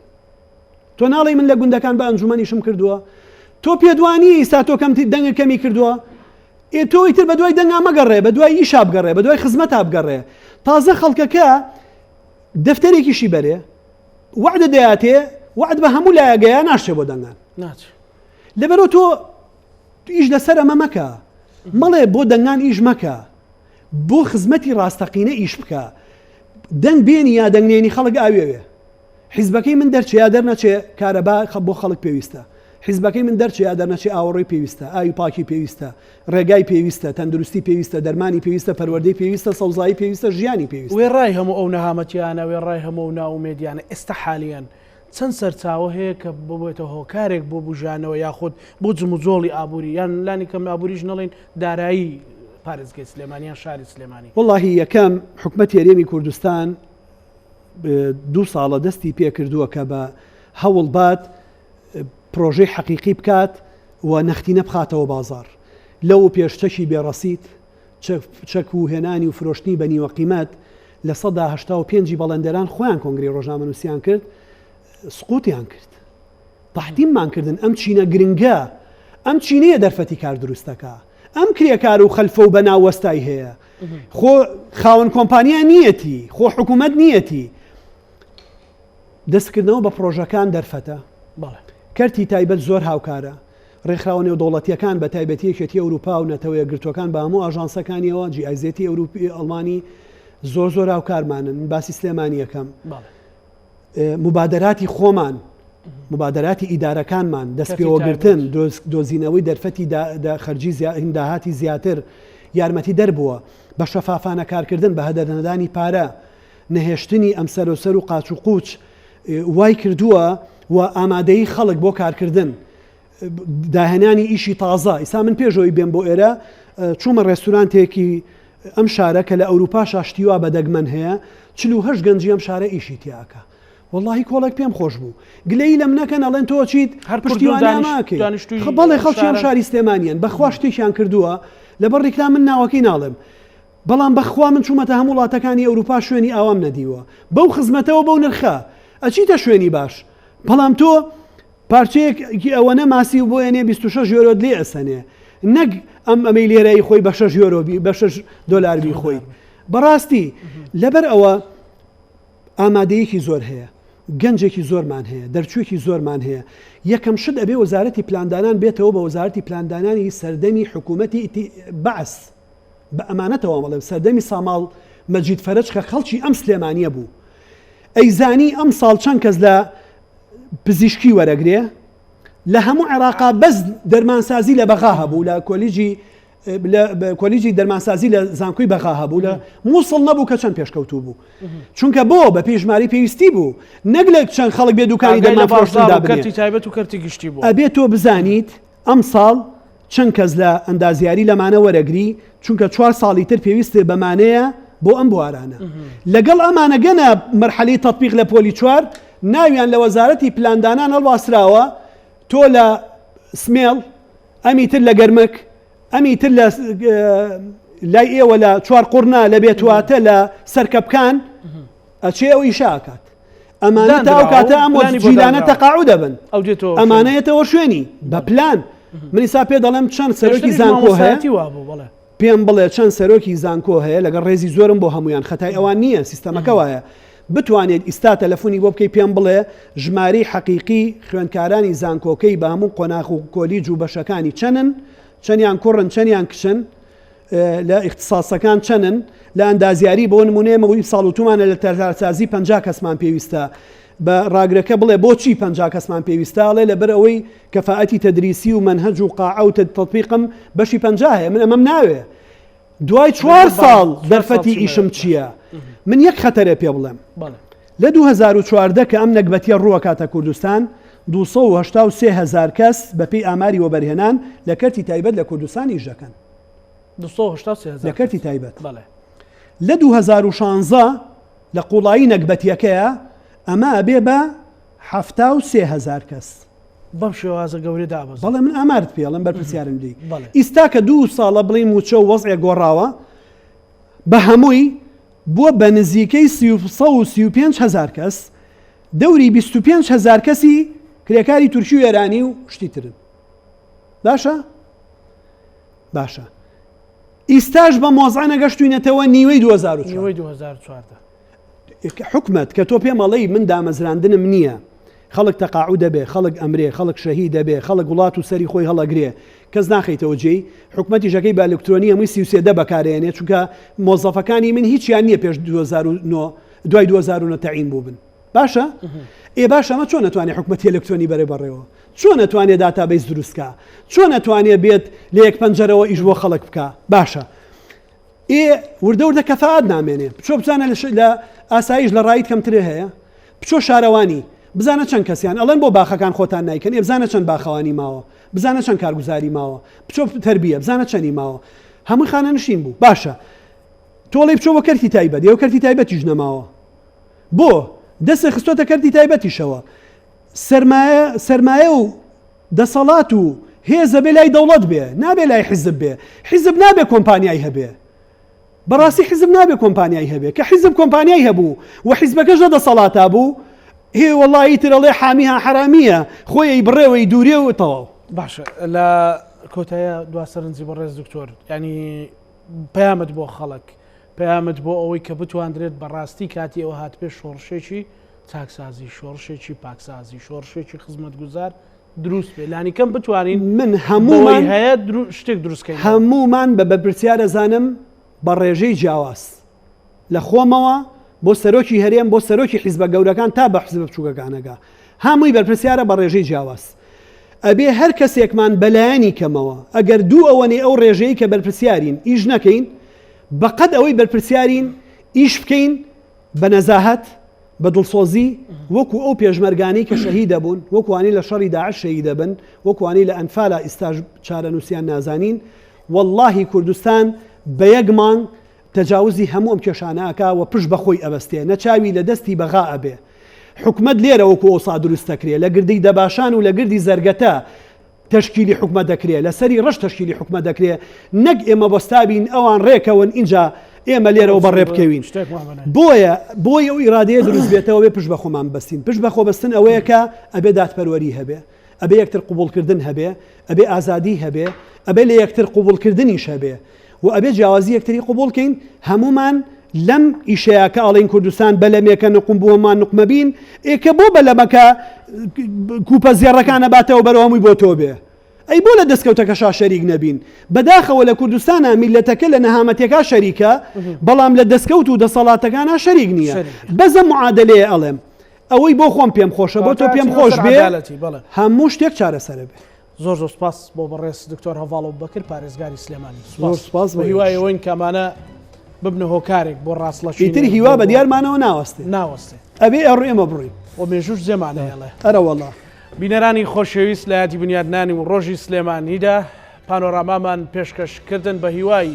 تۆ ناڵی من لە گوندەکان بە ئەنجومەنیشم کردووە تۆ پێدوانی ئیستا تۆ کەمتی دەنگە کەمی کردووە ئێ تۆ ئیتر بە دوای دەنگا مەگەڕێ بە دوای ئیشا بگەڕێ بە دوای خزمەتا بگەڕێ تازە خەڵکەکە دەفتەرێکیشی بەرێ وەعدە دەیاتێ وەعد بە هەموو لایەگەیە ناشێ بۆ دەنگان لەبەرەوە تۆ ئیش لەسەر ئەمە مەکە مەڵێ بۆ دەنگان ئیش مەکە بۆ خزمەتی ڕاستەقینە ئیش بکە دەنگ بێنی یا دەنگێنی خەڵک ئاوێوێ حیزبەکەی من دەرچێ یا دەرنەچێ کارەبا بۆ خەڵک پێویستە. حیزبەکەی من دەرچێ یا دەرنەچێ ئاوەڕۆی پێویستە، ئاوی پاکی پێویستە، ڕێگای پێویستە، تەندروستی پێویستە، دەرمانی پێویستە، پەروەردەی پێویستە، سەوزایی پێویستە، ژیانی پێویستە. وێڕای هەموو ئەو نەهامەتیانە، وێڕای هەموو ئەو نائومێدیانە، ئێستا حالیەن چەند سەرچاوە هەیە کە ببێتە هۆکارێک بۆ بوژانەوە یاخود بۆ جموجۆڵی ئابووری یان لانی کەم ئابووریش نەڵێین دارایی پارێزگەی سلێمانی یان شاری سلێمانی؟ وەڵاهی یەکەم حکومەتی هەرێمی کوردستان دوو ساڵە دەستی پێکردووە کە بە هەوڵبات پرۆژەی حەقیقی بکات و نەختینە بخاتەوە بازاڕ. لەو پێش چەکی بێ ڕەسید، چەک و هێنانی و فرۆشتنی بە نیوە قیمەت، 85% ی بەڵێندەران خۆیان کۆنگرەی ڕۆژنامەنووسیان کرد، سقوتیان کرد. تەحتیممان کردن ئەم چینە گرنگە، ئەم چینەیە دەرفەتی کار دروست دەکا. ئەم کرێکار و خەلفە و بەناو وەستای هەیە. خۆ خاوەن کۆمپانیا نییەتی، خۆ حکوومەت نییەتی. دەستکردنەوە بە پڕۆژەکان دەرفەتە. کەرتی تایبەت زۆر هاوکارە. ڕێکخراوە نێودەوڵەتییەکان بە تایبەتی یەکێتی ئەوروپا و نەتەوە یەکگرتووەکان بە هەموو ئاژانسەکانیەوە، GIZ ئەوروپی ئەڵمانی زۆر زۆر هاوکارمانن. من باسی سلێمانی ئەکەم. موبادەراتی خۆمان، موبادەراتی ئیدارەکانمان، دەستپێوەگرتن، دۆزینەوەی دەرفەتی خەرجی داهاتی زیاتر یارمەتیدەر بووە. بە شەفافانە کارکردن، بە هەدەرنەدانی پارە، نەهێشتنی ئەمسەرۆسەر و قاچ و قوچ وای کردووە و ئامادەیی خەڵک بۆ کارکردن داهێنانی ئیشی تازە ئیسا من پێشەوەی بێم بۆ ئێرە چوومە ڕێستورانتێکی ئەم شارە کە لە ئەوروپا شاشتی وا بە دەگمەن هەیە 48 گەنجی ئەم شارە ئیشی تیاکە واللهی کۆڵێک پێم خۆش بوو گلەی لەم نەکەن ئەڵێن تۆ چیت هەر پشتیوانەکەی بەڵێ خەڵکی ئەم شاری سلێمانیان بەخوا شتێکیان کردووە لەبەر ڕیکلام من ناوەکەی ناڵێم بەڵام بەخوا من چوومەتە هەموو وڵاتەکانی ئەوروپا شوێنی ئاوام نەدیوە بەو خزمەتەوە بەو نرخە ئەچیتە شوێنی باش بەڵام تۆ پارچەیەکی ئەوەنە ماسی و بۆ ئەنێ 26 یۆرۆت لێ ئەسەنێ نەک ئەم ئەمەی لێرەی خۆی بە 6 یۆرۆ بی بە 6 دۆلار بی خۆی بەڕاستی لەبەر ئەوە ئامادەیەکی زۆر هەیە گەنجێکی زۆرمان هەیە دەرچوویەکی زۆرمان هەیە یەکەم شت ئەبێ وەزارەتی پلاندانان بێتەوە بە وەزارەتی پلاندانانی سەردەمی حکوومەتی بەعس بە ئەمانەتەوە ئەڵێم سەردەمی ساماڵ مەجید فەرەج کە خەڵکی ئەم سلێمانیە بوو ئەیزانی ئەم ساڵ چەند کەس لە پزیشکی وەرەگرێ لە هەموو عێراقا بەس دەرمانسازی لە بەغا هەبوو لە کۆلیجی کۆلیجی دەرمانسازی لە زانکۆی بەغا هەبوو لە مووسڵ نەبوو کە چەند پێشکەوتوو بوو چونکە بۆ بە پێشماری پێویستی بوو نەک لە چەند خەڵک بێ دوکانی دەرمانفرۆشتندا کەرتی تایبەت و کەرتی گشتی بوو ئەبێ تۆ بزانیت ئەمساڵ چەند کەس لە ئەندازیاری لەمانە وەرەگری چونکە چوار ساڵی تر پێویستت بەمانەیە بۆ ئەم بوارانە لەگەڵ ئەمانە گەنە مەرحەلەی تەتبیق لە پۆلی چوار ناویان لە وەزارەتی پلاندانان هەڵواسراوە تۆ لە سمێڵ ئەمی تر لە گەرمک ئەمی تر لە لای ئێوە لە چوار قوڕنە لە بێتواتە لە سەرکەپکان ئەچێ ئەو ئیشە ئەکات ئەمانە تا ئەو کاتە ئەم وەزیرانە تەقاعود دەبن ئەمانەیەتەوە شوێنی بە پلان من ئیسا پێ دەڵێم چەند سەرۆکی زانکۆ هەیە پێم بڵێ چەند سەرۆکی زانکۆ هەیە لەگەڵ ڕێزی زۆرم بۆ هەمویان خەتای ئەوان نییە سیستەمەکە وایە بتوانێت ئیستا تەلەفۆنی بۆ بکەی پێم بڵێ ژمارەی حەقیقی خوێندکارانی زانکۆکەی بە هەموو قۆناخ و کۆلیج و بەشەکانی چەنن چەندیان کوڕن چەندیان کچن لە ئیختساسەکان چەنن؟ لە ئەندازیاری بۆ نمونە ئێمە ئیمساڵ وتومانە لە تەلارسازی 50 کەسمان پێویستە بە ڕاگرەکە بڵێ بۆچی 50 کەسمان پێویستە ئەڵێ لەبەر ئەوەی کەفاەتی تەدریسی و مەنهەج و قاعە و تەطبیقم بەشی 50 هەیە من ئەمەم ناوێ دوای چوار ساڵ دەرفەتی ئیشم چییە؟ من یەک خەتەرێ پێ بڵێم لە 2014 کە ئەم نەگبەتیە ڕووەکاتە کوردستان 283 هزار کەس بەپێی ئاماری وەبەرهێنان لە کەرتی تایبەت لە کوردستان ئیش دەکەن. 283 لە کەرتی تایبەت. لە 2016 لە قوڵایی نەگبەتیەکەیە ئەمە ئەبێ بە 73 هزار کەس. بەم شێوازە گەورە دابەزی. بەڵێ من ئامارت پێڵم بەرپرسیارم لێی. ئیستا کە دوو ساڵە بڵێی مووچە و وەزعێ گۆڕاوە بە هەمووی بووە بە نزیکەی 335 هزار کەس دەوری 25 هزار کەسی کرێکاری تورکی و ئێرانی و شتی ترن. باشە؟ باشە ئیستاش بە مۆزعە نەگەشتوینەتەوە نیوەی 2014 حکومت کە تۆ پێم ئەڵێی من دامەزراندنم نییە خەڵک تەقاعو دەبێ خەڵک ئەمرێ خەڵک شەهی دەبێ خەڵک وڵات و سەری خۆی هەڵەگرێ کەس ناخەیتەوە جێی حکومەتی ژەکەی بە ئەلکترۆنی هەمووی 33 دە بەکارێنێ چونکە مۆزەفەکانی من هیچیان نییە پێش 2009 دوای 2009 تەعین بوو بن باشە ئێ باشە ئەمە چۆن ئەتوانێ حکومەتی ئەلکترۆنی بەرێ بەڕێوە چۆن ئەتوانێ database دروست کا چۆن ئەتوانێ بێت لە یەک پەنجەرەوە ئیش بۆ خەڵک بکا باشە ئێ وردە وردە کەفاعەت نامێنێ بچۆ بزانە لە ئاسایش لە ڕایت کەمترێ هەیە بچۆ شارەوانی بزانە چەند کەسیان ئەڵێن بۆ باخەکان خۆتان نایکەن ئێ بزانە چەند باخەوانی ماوە بزانە چەند کارگوزاری ماوە بچۆ تربیە بزانە چەنی ماوە هەمووی خانە نشین بوو باشە تۆڵی بچۆ بۆ کەرتی تایبەت ئێوە کەرتی تایبەتیش نەماوە بۆ دەستی خستۆتە کەرتی تایبەتیشەوە سەرمایە سەرمایە و دەسەڵات و هێز ئەبێ لای دەوڵەت بێ نابێ لای حیزب بێ حیزب نابێ کۆمپانیای هەبێ بەڕاستی حیزب نابێ کۆمپانیای هەبێ کە حیزب کۆمپانیای هەبوو و حیزبەکەش لە دەسەڵاتا بوو هێ وەڵایی تر ئەڵێ حامیها حەرامیە خۆی ئەیبڕێ و ئەیدورێ و تەواو. باشە لە کۆتاییا دوا سەرنجی بەڕێز دکتۆر یانی پەیامت بۆ خەڵک پەیامت بۆ ئەوەی کە بتواندرێت بەڕاستی کاتی ئەوە هات پێش شۆڕشێکی چاکسازی شۆڕشێکی پاکسازی شۆڕشێکی خزمەتگوزار دروست بێ لانی کەم بتوانین من هەموومان هەیە شتێک دروستکەین هەموومان بە بەرپرسیار ئەزانم بە ڕێژەی جیاواز لە خۆمەوە بۆ سەرۆکی هەرێم بۆ سەرۆکی حیزبە گەورەکان تا بە حزبە بچووکەکانەکە هەمووی بەرپرسیارە بە ڕێژەی جیاواز ئەبێ هەر کەسێکمان بەلایەنی کەمەوە ئەگەر دوو ئەوەنەی ئەو ڕێژەی کە بەرپرسیارین ئیش نەکەین بەقەد ئەوەی بەرپرسیارین ئیش بکەین بە نەزاهەت، بە دڵسۆزی، وەکو ئەو پێشمەرگانەی کە شەهید دەبوون، وەکو ئەوانەی لە شەڕی داعش شەهید دەبن، وەکو ئەوانەی لە ئەنفالا ئیستاش چارەنووسیان نازانین، وەڵڵاهی کوردستان بە یەک مانگ تەجاوزی هەموو ئەم کێشانە ئەکا و پشت بە خۆی ئەبەستێ، نە چاوی لە دەستی بەغا ئەبێ. حکومەت لێرە وەکو ئەوسا دروست دەکرێ، لە گردی دەباشان و لە گردی زەرگەتە، تەشکیلی حکومەت دەکرێ لە سەری ڕەش تەشکیلی حکومەت دەکرێ نەک ئێمە وەستابین ئەوان ڕێکەون ئینجا ئێمە لێرەوە بەڕێ بکەوین بۆیە بۆی ئەو ئیرادەیە دروست بێتەوە بێ پشت بە خۆمان بەستین پشت بە خۆبەستن ئەوەیە کە ئەبێ دادپەروەری هەبێ ئەبێ یەکتر قوبوڵکردن هەبێ ئەبێ ئازادی هەبێ ئەبێ لە یەکتر قوبوڵکردنیش هەبێ و ئەبێ جیاوازی یەکتری قبوڵ کەین هەموومان لەم ئیشەیە کە ئەڵێین کوردستان بەلەمێکە نقوم بوو هەمووان نقمە بین ئێ کە بۆ بەلەمەکە کوپە زێڕەکان ئەباتەوە بەرەو هەمووی بۆ تۆ بێ ئەی بۆ لە دەستکەوتەکەشا شەریک نەبین بەداخەوە لە کوردستانە میلەتەکە لە نەهامەتێکا شەریکە بەڵام لە دەستکەوت و دەسەڵاتەکانە شەریک نییە بەزە معادلەیە ئەڵێم ئەوەی بۆ خۆم پێم خۆشە بۆ تۆ پێم خۆش بێ هەموو شتێک چارەسەرە بێ. زۆر زۆر سپاس بۆ بەڕێز دکتۆر هەڤاڵ ئەبوبەکر پارێزگاری سلێمانی زۆر سپاس بە هیوای ئەوەین کە ئەمانە ببنە هۆکارێک بۆ ڕاستڵەکی ئیتر هیوا بە دیارمانەوە ناوەستێ ناوەستێ ئەبێ ئەڕ ئێمە بڕین و مێژوش جێمانەیەڵێ ئەرەوەڵا بینەرانی خۆشەویست لە یادی بنیادنانی و ڕۆژی سلێمانیدا پانۆرامامان پێشکەشکردن بە هیوای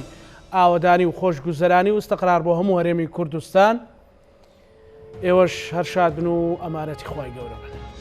ئاوەدانی و خۆشگوزەرانی و ئیستقرار بۆ هەموو هەرێمی کوردستان ئێوەش هەر شاد بن و ئەمانەتی خوای گەورە بن.